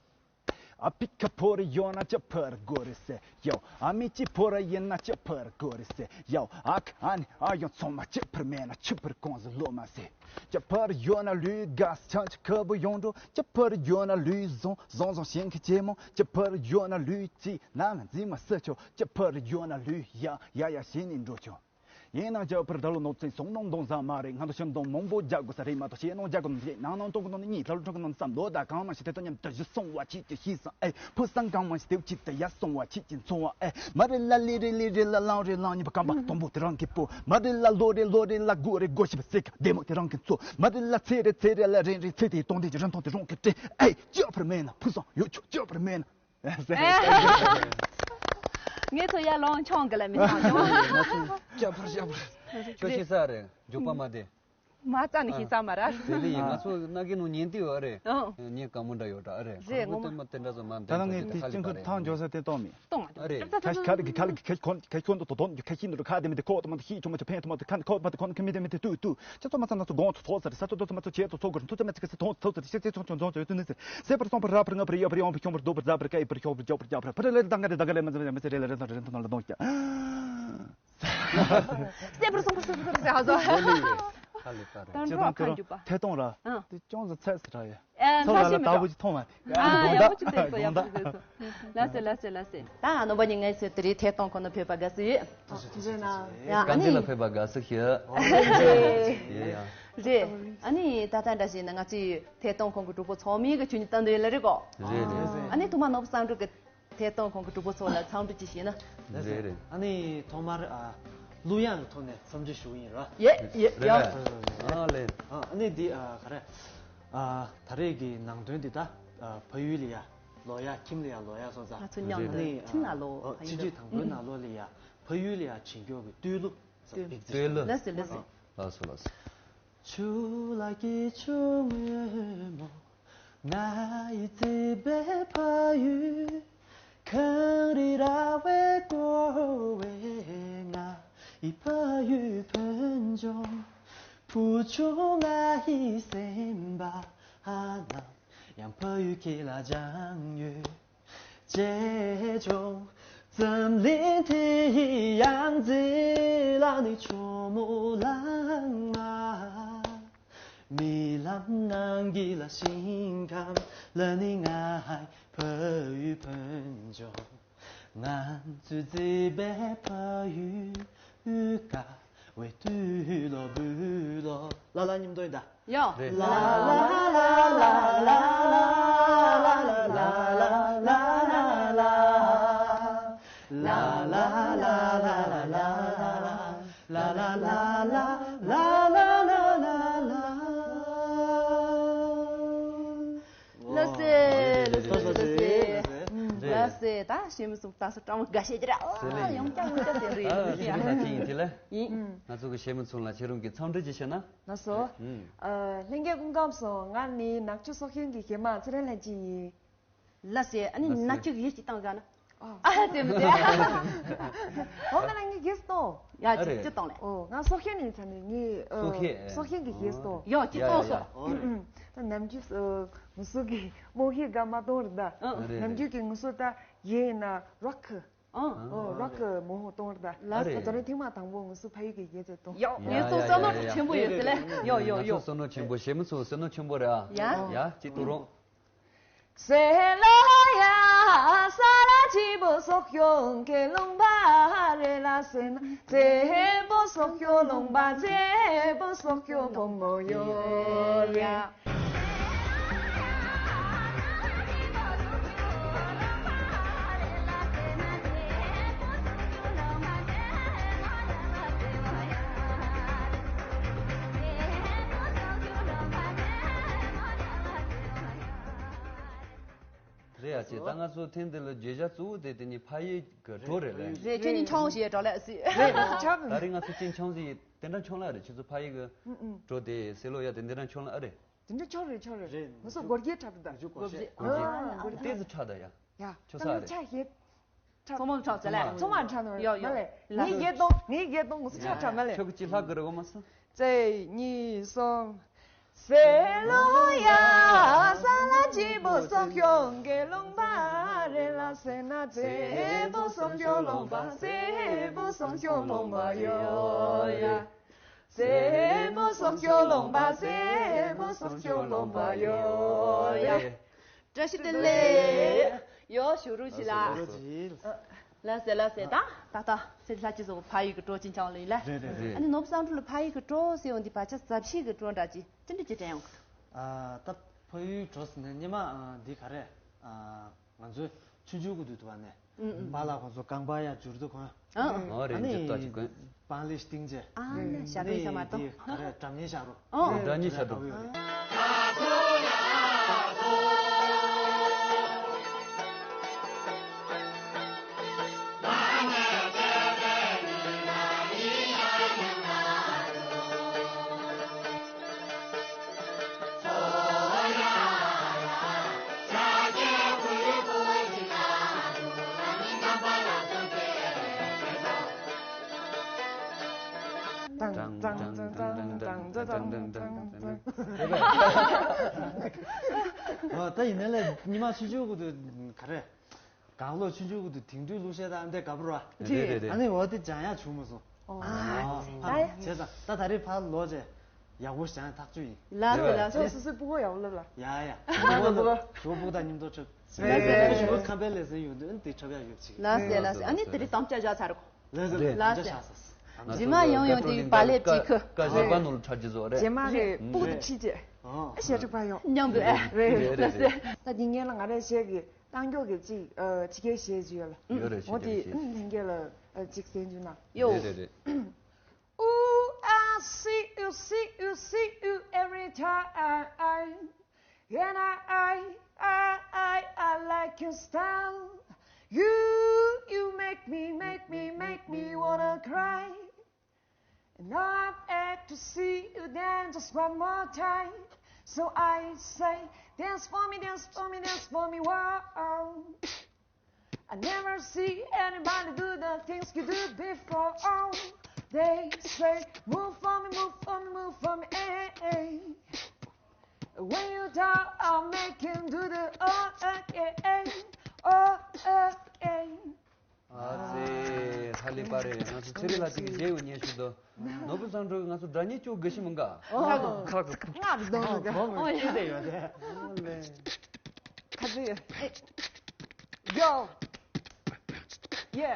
ཨ་ཕི་ཁ་ཕོ་རེ་ཡོད་ན་ཅི་ཕར་དགོས་རེད་ཟེར་ཡོ། ཨ་མི་ཅི་ཕོ་རེ་ཡིན་ན་ཅི་ཕར་དགོས་རེད་ཟེར་ཡོ། ཨ་ཁ་ཨ་ནི་ཨ་ཡོང་ཚང་མ་ཅི་ཕར་མེད་ན་ཅི་ཕར་གོང་ཟི་ལོ་མ་ཟེར། ཅི་ཕར་ཡོད་ན་ལུས་དགའ་ཆང་ཅི་ཁ་བུ་ཡོང་འགྲོ། ཅི་ཕར་ཡོད་ན་ལུས་བཟང་བཟང་བཟང་ཞིང་ཁི་ཆེ་མོ། ཅི་ཕར་ཡོད་ན་ལུས་ཅི་ན་ང་འཛིན་མ་ཟེར་ཆོག་ཅི་ཕར་ཡོད་ན་ལུས་ཡ་ཡ་ཡ་ཞེས་ནས་འགྲོ་ཆོག་ཡིན་ནའང་ཅི་ཕར་ད་ལོ་ནོར་འཚེ་སོང་ནོ་འདོང་ཟ་མ་རེད། ང་ཚོ་ཤིང་སྡོང་མང་པོ་རྒྱག་དགོས་ས་རེད་མ་གཏོགས་ཞེད་སྣང་རྒྱག་དགོས་ནི་རེད། ནང་ནང་སྟོང་གི་ནང་ནས་གཉིད་ལྷ་ལོ་ཁྲོ་གི་ནང་བསམ་བློ་དང་གང་མང་ཞིག་དེ་དང་མཉམ་དུ་གཞི་སོང་བ་ཆིག་ཅིག་ཤི་སང་ཨེ། ཕུ་སང་གང་མང་ཞིག་དེ་ཆིག་ཏུ་ཡར་སོང་བ་ཆིག་ཅིག་འཚོ་བ་ཨེ། མ་རེད་ལ་ལི་རེད་ལི་རེད་ལ་ལང་རེད་ལང་གཉིས་པ་རྐང་པ་དང་པོ་དེ་རང་གི་པོ། མ་རེད་ལ་ལོ་རེད་ལོ་རེད་ལ་དགུ་རེད་དགུ་བཞི་པ་སེ་ཀ་བདེ་མོ་དེ་རང་གི་འཚོ། མ་རེད་ལ་ཚེ་རེད་ཚེ་རེད་ལ་རེད་རེད་ཚེ་དེའི་སྟོང་ལྡན་གྱི་རིན་ཐང་དེ་རང་གི་སྤྲད་ཨེ། ཅི་ཕར་མེད་ན་ཕུ་སང་ཡོད་ཆོག་ཅི་ཕར་མེད་ན། ངས་ཚོ་ཡར་ལོང་ཆོང་གི་ལ་མི་ཐང་ཆོང་། ཤ་པར་ཤ་པར། ཁྱོད་ཤེས་ས་རེད། མགྱོགས་པ་མ་བདེ། མ་རྩ་ནས་ཤེས་ས་མ་ར། དེ་ལས་ཡིན་ང་ཚོ་ན་གི་ནང་ཉན་དུས་ཨ་རེད། ཨང་། ཉན་ག་མོ་འདྲ་ཡོད་ར་ཨ་རེད། རེད་ངོ་མ། དེ་མ་དེ་འདྲ་ཚོ་མ་འདྲ་ད་ལྟ་ངས་དེ་ཅིང་ཁུར་ཐང་འཇོག་ས་དེ་གཏོང་མེད། གཏོང་ཨ་རེད། ཁ་ཁ་ལི་ཁ་ལི་ཁ་ཁོན་དུ་དོ་དོན་ཁ་ཤིན་དུ་ཁ་དེ་མི་དེ་ཁོ་དུ་མ་དུ་ཤི་ཆུང་མ་ཆུ་ཕན་དུ་མ་དུ་ཁན་ཁོ་མ་དུ་ཁོན་ཁ་མི་དེ་མི་དེ་ཏུ་ཏུ། ཅི་ཚོ་མ་ཚ་ན་ཚོ་དགོང་ཚོ་ཚོ་ཚ་རེད། ས་ཚོ་དོ་ཚོ་མ་ཚོ་ཆེ་ཚོ་ཚོ་གུར་ཚོ་ཚོ་མ་ཚ་ཁ་ས་དོང་ཚོ་ཚོ་ཚ་རེད། ཤེ་ཚེ་ཚོ་ཚོ་ཚོ་ཚོ་ཡོད་དུ་ནི་ཟེར། ཟེར་པར་སོང་པར་ར་པར་ང་པར་ཡ་པར་ཡོང་པར་ཁྱོང་པར་རྡོ་པར་རྫ་པར་ཀ་ཡི་པར་ཤོག་པར་རྒྱག་པར་རྒྱག་པར་ཕ་རེ་ལེ་ལེ་དང་ག་རེ་དང་ག་ལེ་མ་ཚ་མ་ཚ་རེ་ལེ་དང་ལ་དོང་རྒྱག་ཟེར་པར་སོང་པར་སོང་པར་སོང་ཟེར་ཧ་ཟོ། ཧ་ལས་པ་རེད། ད་ཅི་འགྲོ་དང་ཁ་དུ་འཇུག་པ། ཐད་གཏོང་ར། ཨང་། དེ་ཅུང་ཟད་ཚད་ཟེར་ར་ཡ། ཨེ་ཚོ་ལ་ལ་ལྟ་བུ་ཅིག་མཐོང་བ། ཨ་ཡག་པོ་ཅིག་བལྟས་སོ་ཡག་པོ་ཅིག་བལྟས་སོ། ལགས་སེ་ལགས་སེ་ལགས་སེ། ད་རྣམ་པ་གཉིས་ངའི་ཚེ་དེ་རིང་ཐད་གཏོང་ཁོ་ན་ཕེབས་པ་དགའ་བསུ་ཡོད། ཐུགས་རྗེ་ཆེ་ཐུགས་རྗེ་ཆེ། ཡ་ཨ་ནི། བཀའ་འདྲི་ལ་ཕེབས་པ་དགའ་བསུ་ཞུ། ཡེ་ཡ། རེད། ཨ་ནི་ད་ལྟ་འདྲ་ཞིག་ན་ང་ཚོའི་ཐད་གཏོང་ཁང་གི་གྲོགས་པོ་ཚང་མས་གི་ཁྱོད་ཉིད་ལྟ་འདོད་ཡོད་ལ་རེད་གོ། རེད་རེད། ཨ་ནི་ཐོག་མ་ནོར་བུ་བསམ་གྲུབ་ཀྱི་ཐད་གཏོང་ཁང་གི་གྲོགས་པོ་ཚོ་ལ་འཚམས་འདྲི་ཅིག་ཞུས་ན། རེད་རེད། ཨ་ནི་ཐོག་མར་ཨ་གླུ་དབྱངས་ཀྱི་ཐོག་ནས་འཚམས་འདྲི་ཞུ་གི་ཡིན་ར། ཡེ་ཡེ་རེད་ཡ། ལགས། ཨ་ལེ། ཨ་ནི་འདི་ཨ་ག་རེ། ཨ། ད་རེས་ཀྱི་ནང་དོན་འདི་ད་ཨ། ཕ་ཡུལ་ལ་ཡ་ལོག་ཡ། ཁྱིམ་ལ་ཡ་ལོག་ཡ་སོང་ཙང་། ང་ཚོ་མཉམ་དུ་ཨ་ནི་ཁྱིམ་ལ་ལོག་ཨ། ཕ་ཡུལ་ཕྱི་ལ་ཚུལ་དང་པོའི་ནང་ལོགས་ལ་ཡ་ཕ་ཡུལ་ལ་ཡ་བྱིན་མགྱོགས་ཀྱི་བསྟོད་གླུ་བསྟོད་གླུ། ལགས་སོ། ལགས་སོ། ལགས་སོ། ཆུ་ལ་སྐྱེས་ཆུ་སྔོན་མོ། ང་ཡི་བརྩེ་བའི་ཕ་ཡུལ། གངས་རི་ར་བས་བསྐོར་བའི་ང་ཡི་ཕ་ཡུལ་ཕུན་ལྗོངས། བུ་ཆུང་ང་ཡི་སེམས་པ་ནང་ཡང་ཕ་ཡུལ་ཁྱེད་ལ་སྦྱངས་ཡོད། ཅེས་ཀྱང་འཛམ་གླིང་འདིའི་ཡང་རྩེ་ལ་ནི་ཆུ་མོ་ལངས་མ། རྨི་ལམ་ནང་གི་ལ་ཞིང་ཁམས་ལ་ནི་ང་ཕ་ཡུལ་ཕུན་ལྗོངས། ང་ཚོའི་བརྩེ་བའི་ཕ་ཡུལ་དགའ་བའི་དུས་ལོ་འབུལ་ལོ། ལ་ལ་མཉམ་དུ་ཡིན་ད། ཡོ། རེད། ལ་ལ་ལ་ལ་ལ། ལགས་སེ། ལགས་སེ། ལགས་སེ། ལགས་སེ། རེད། ད་གཞས་མ་ཚོ་ད་སོ་སྤྲང་མོ་དགའ་བྱེད་ཀྱི་རེད། ཟེར་ལེ་ཡོང་ཀྱང་ཡོང་ཀྱང་ཟེར་རེད། ཨ། ཡིན་ཡིན། ང་ཚོ་གི་གཞས་མ་ཚོ་ལ་ཁྱེད་རང་གི་འཚམས་འདྲི་ཅིག་བྱས་ན། ལགས་སོ། ཨ། ལྷན་རྒྱས་སྐུ་ཁམས་སོང་། ང་ནི་ནག་ཆུ་སྲོག་ཤིང་གི་གཞས་མ་ཚེ་རིང་ལྷན་སྐྱིད་ཡིན། ལགས་སེ། ཨ་ནི་ལགས་སེ། ནག་ཆུ་གི་ཡིད་ཀྱི་བཏང་ཟ་ན། ཨ། དེ་མི་དེ། འོ་ང་ལ་ངའི་གེ་སི་གཏོང་། ཡ། ཨ་ཅི་རེད། ཅི་གཏོང་ལེ། ཨོ་ང་སྲོག་ཤིང་ནས་ཚ་ནས་ངའི་ཨ། སྲོག་ཤིང་། སྲོག་ཤིང་གི་གེ་སི་གཏོང་། ཡ་ཅི་གཏོང་སོང་། ཡ་ཡ། ད་ནམ་རྒྱུན་ཨ། ངུ་སོ་གི་རྨོ་ཧི་ག་མ་གཏོང་རེད་ད། ཨ། རེད། ནམ་རྒྱུན་གི་ངུ་སོ་ད་གཞས་ཡིན་ན་རོག་གི། ཨ། ཨོ་རོག་གི་རྨོ་ཧོ་གཏོང་རེད་ད། ལགས་སེ། ད་དེ་རིང་ཐེངས་མ་དང་པོ་ངུ་སོ་ཕ་ཡུལ་གི་གེ་སི་གཏོང་། ཡ། ཡ་ངས་ཚོ་ཡ་བསམ་བློ་ཡ་ཡ། ཆེན་པོ་ཡོད་ཟེར་ལེ། ཡོ་ཡོ་ཡོ། ང་ཚོ་བསམ་བློ་ཆེན་པོ། གཞས་མ་ཚོ་བསམ་བློ་ཆེན་པོ་རེད་ཨ། ཡ། ཡ་ཅི་ཏུ་རོང་། རེད་ཡ། ཅེ་ད་ང་ཚོ་ཐེངས་འདི་ལ་བརྗོད་བྱ་གཙོ་བོ་དེ་དེ་ནི་ཕ་ཡུལ་གྱི་བྲོ་རེད་ལེ། རེད། ཁྱོད་ནི་ཆང་ཞེས་བྲོ་ལེ་སི། རེད། ད་རེས་ང་ཚོ་ཅིན་ཆང་ཞེས་དེ་འདྲ་ཆང་ལ་རེད། ཁྱེད་ཚོ་ཕ་ཡུལ་གྱི་བྲོ་དེ་སེ་ལོ་ཡ་དེ་འདི་འདྲ་ཆང་ལ་ཨ་རེད། དེ་འདྲ་ཆང་རེད། ཆང་རེད། རེད། ང་ཚོ་སྒོར་གྱི་འཁྲབ་ད། སྒོར་གྱི། སྒོར་གྱི། ཨ། སྒོར་གྱི་ཏེ་ཟི་འཁྲབ་ད་ཡ། ཡ། ཆོ་ས་རེད། ཆང་ཞེས། ཚང་མ་འཁྲབ་ཟེར་ལེ། ཚང་མ་འཁྲབ་ནོ་ཡོ་ཡོ། མ་ལེ། ངའི་གེ་སི་གཏོང་། ངའི་གེ་སི་གཏོང་། ངུ་སོ་ཆ་འཁྲབ་མ་ལེ། ཁྱོད་ཀྱི་ཅི་ལྷག་གི་རེད་གོ་མ་སོང་། གཅིག་གཉིས་གསུམ། བཀྲ་ཤིས་བདེ་ལེགས། ཡོ་ཞུ་རུ་ཞིག་ལ། ལགས་སེ་ལགས་སེ། ད་ད་ད་ཚེ་ལྷ་ཅི་སོགས་ཕ་ཡུལ་གྱི་བྲོ་ཅིན་ཆང་ལ་ཡིན་ལ། རེད་རེད་རེད། ཨ་ནི་ནོར་བུ་བསམ་འགྲུབ་ལ་ཕ་ཡུལ་གྱི་བྲོ་ཟེར་ཡོང་དུས་བར་ཆ་ཟབ་ཞིག་གི་བྲོ་འདྲ་ཅིག་ཅི་འདྲ་ཅིག་དྲན་ཡོང་གི་འདུག་ཨ། ད་ཕ་ཡུལ་བྲོ་ཟེར་ནས་སྙེ་མ་འདི་ག་རེ། ང་ཚོའི་ཆུང་ཆུང་གི་དུས་དུ་བ་ནས། ཨུ་ཨུ། པཱ་ལགས་ཁོང་ཚོ་རྐང་པ་ཡར་འཇུར་དུ་གོན། ཨ། ཨོ་རེད། ཨ་ནི་འཇུར་ཏོག་ཅིག་གོན། པང་ལི་སྟེང་རྗེས། ཨ་ནི་ཞབས་བྲོ་ཡིན་ས་མ་གཏོགས། ཨ་ནི་དེ་ག་རེ་སྒྲ་སྙན་ཤར་རོ། ཨོ། སྒྲ་སྙན་ཤར་རོ། ཨོ། ད་ཡིན་ནའི་ལས་ཉི་མ་ཆུང་ཆུང་གི་དུས་ག་རེ། གང་ལོ་ཆུང་ཆུང་གི་དུས་དེང་དུས་གླུ་གཞས་དང་འདི་ག་པུ་ར། རེད་རེད་རེད། ཨ་ནི་འོ་དེ་སྦྱང་ཡག་བྱུང་མ་སོང་། ཨ། ཨ། བྱས་ཙང་ད་ད་རེས་ཕར་ལོག་རྗེས་ཡག་པོ་སྦྱང་ཡག་ཐག་ཆོད་ཡིན། ལགས་སོ་ལགས་སོ། སོ་སོ་སྤུ་གུ་ཡག་པོ་སློབ་ལ། ཡ་ཡ། སྤུ་གུ་སྤུ་གུ་དང་མཉམ་དུ་འཁྲབ། ལགས་སོ་ལགས་སོ། སྤུ་གུ་ཁམས་པའི་ལེ་ཚན་ཡོད་དུས་ཨ་ནི་དེ་འཁྲབ་ཡག་ཡོད་ཅིག་ལགས་སོ་ལགས་སོ། ཨ་ནི་དེ་རིང་དམ་བཅའ་བཞག་ཚར་གོ། ལགས་སོ། རྗེས་མ་ཡང་ཡང་དེ་བ་ལེབ་ཅིག་ཁུ། ཀ་ཞེ་པ་ནོར་ཁྲ་ཅི་བཟོ་རེད། རྗེས་མ་རེད། སྤུ་གུ་ཁྲིད་རྗེས། ཨ་ཞེ་དྲུག་པ་ཡོང་། མཉམ་དུ་ཨེ། རེད་རེད་རེད། ད་འདི་ངས་ལ་ང་རའི་གཞས་ཀྱི་རྟ་མགྱོགས་ཀྱི་ཅིག་ཨ་ཕྱི་རྒྱལ་གཞས་ཅིག་ཡོད་ལ། ཡོད་རེད། ཕྱི་འོ་དེ་རྒྱལ་གཞས། ཨ་ལྷན་རྒྱས་ལ་ཨ་ཅིག་གསན་རྒྱུ་ན། ཡོ། རེད་རེད་རེད། Ooh, I see you, see you, see you every time. And I, I, I, I, I like your style. You, you make me, make me, make me wanna cry. And now I'm asked to see you dance just one more time. So I say, dance for me, dance for me, dance for me, wow. I never see anybody do the things you do before. Oh, they say, move for me, move for me, move for me, eh, eh. When you talk, I'll make him do the oh, okay, eh, oh, okay. ཨ་ཙི། ཧ་ལས་པ་རེད། ང་ཚོ་ཚེ་རིང་ལགས་ཅིག་གིས་མཇལ་ཡོང་ཉན་ཞུ་དོ། ནོར་བུ་བཟང་གྲོགས་ང་ཚོ་སྒྲ་སྙན་ཅུང་དགའ་ཤི་མི་འགའ། ཨོ། ཁ་ཁ་ཁ་ཁ་ང་རུ་གདོང་རུ་ག་ཨོ་ཡ། ཅི་དེ་ཡོད་དེ། ཁ་ཚི་ཡོད། ཡོ། ཡེ།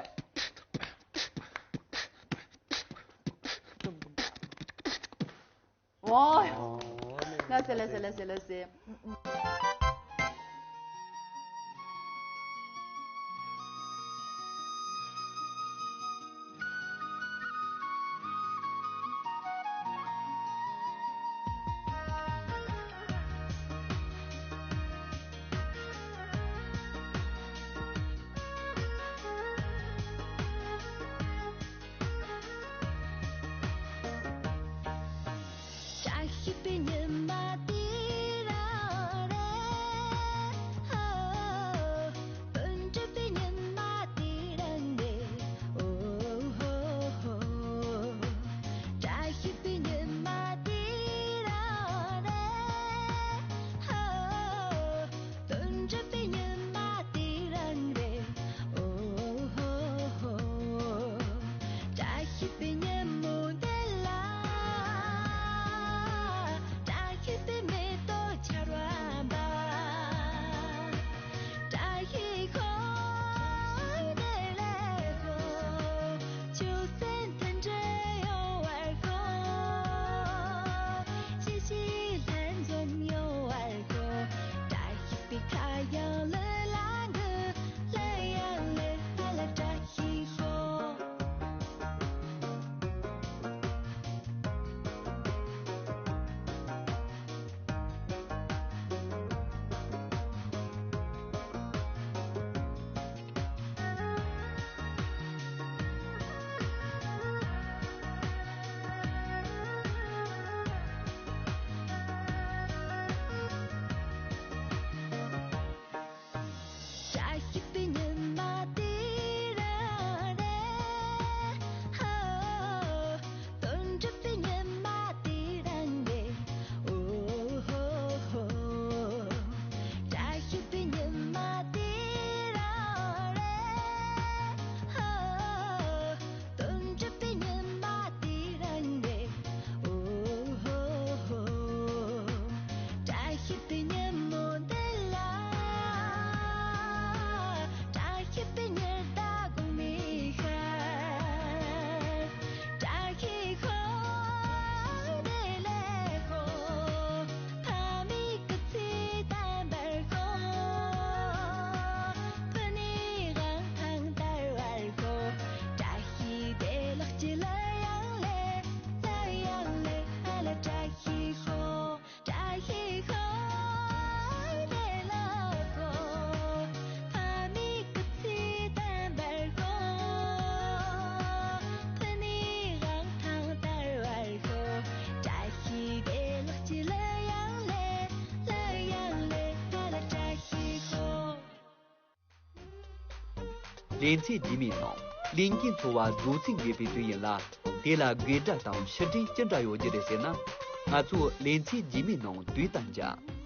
ཨོ། ལ་སེ་ལ་སེ་ལ་སེ་ལ་སེ། བཀྲ་ཤིས་པའི་ཉི་མ་དེ་རང་རེད། ཧོ། དོན་གྲུབ་པའི་ཉི་མ་དེ་རང་རེད། ཨོ་ཧོ་ཧོ། བཀྲ་ཤིས་པའི་ཉི་མ་དེ་རང་རེད། ཧོ། དོན་གྲུབ་པའི་ཉི་མ་དེ་རང་རེད། ཨོ་ཧོ་ཧོ། བཀྲ་ཤིས་པའི་ཉིན་མོ་འདི་ལ། བཀྲ་ཤིས་པའི་མེ་ཏོག་ཆར་བ་འབབ། བཀྲ་ཤིས་ཤོག་བདེ་ལེགས་ཤོག་ཆུ་སྲིན་མཐུན་སྒྲིལ་ཡོང་བར་ཤོག་ཤེས་བྱའི་ལྷན་འཛོམས་ཡོང་བར་ཤོག་བཀྲ་ཤིས་པའི་ཁ་གཡང་ལི་ལ་འདི་ལི་ཡང་ལི་ཧ་ལ་བཀྲ་ཤིས་ཤོག་བཀྲ་ཤིས་པའི་ཉི་མ་དེ་རང་རེད། ཧོ། དོན་གྲུབ་པའི་ཉི་མ་དེ་རང་རེད། ཨོ་ཧོ་ཧོ། བཀྲ་ཤིས་པའི་ཉི་མ་དེ་རང་རེད། ཧོ། དོན་གྲུབ་པའི་ཉི་མ་དེ་རང་རེད། ཨོ་ཧོ་ཧོ། བཀྲ་ཤིས་པའི་ཉིན་མོ་འདི་ལ། བཀྲ་ཤིས་པའི་ཉི་ཟླ་དགུང་ནས་ཤར། བཀྲ་ཤིས་ཤོག་བདེ་ལེགས་ཤོག་ཕ་མའི་སྐུ་ཚེ་བརྟན་པར་ཤོག་ཕུ་ནུའི་དབང་ཐང་དར་བར་ཤོག་བཀྲ་ཤིས་བདེ་ལེགས་ཀྱི་གླུ་དབྱངས་ལེན། གླུ་དབྱངས་ལེན། ཧ་ལ་བཀྲ་ཤིས་ཤོག་བཀྲ་ཤིས་ཤོག་བདེ་ལེགས་ཤོག་ཕ་མའི་སྐུ་ཚེ་བརྟན་པར་ཤོག་ཕུ་ནུའི་དབང་ཐང་དར་བར་ཤོག་བཀྲ་ཤིས་བདེ་ལེགས་ཀྱི་གླུ་དབྱངས་ལེན། གླུ་དབྱངས་ལེན། ཧ་ལ་བཀྲ་ཤིས་ཤོག་ལེ་ཚན་རྗེས་མའི་ནང་ལས་འགན་ཚོ་བ་བཟོ་རྩིས་འགོད་པའི་དུས་ཡིན་ལ། དེ་ལ་དགོད་སྒྲ་དང་ཕྱིར་དྲན་ཅི་འདྲ་ཡོད་རྒྱུ་རེད་ཟེར་ན། ང་ཚོ་ལེ་ཚན་རྗེས་མའི་ནང་དུས་དང་འཇགས།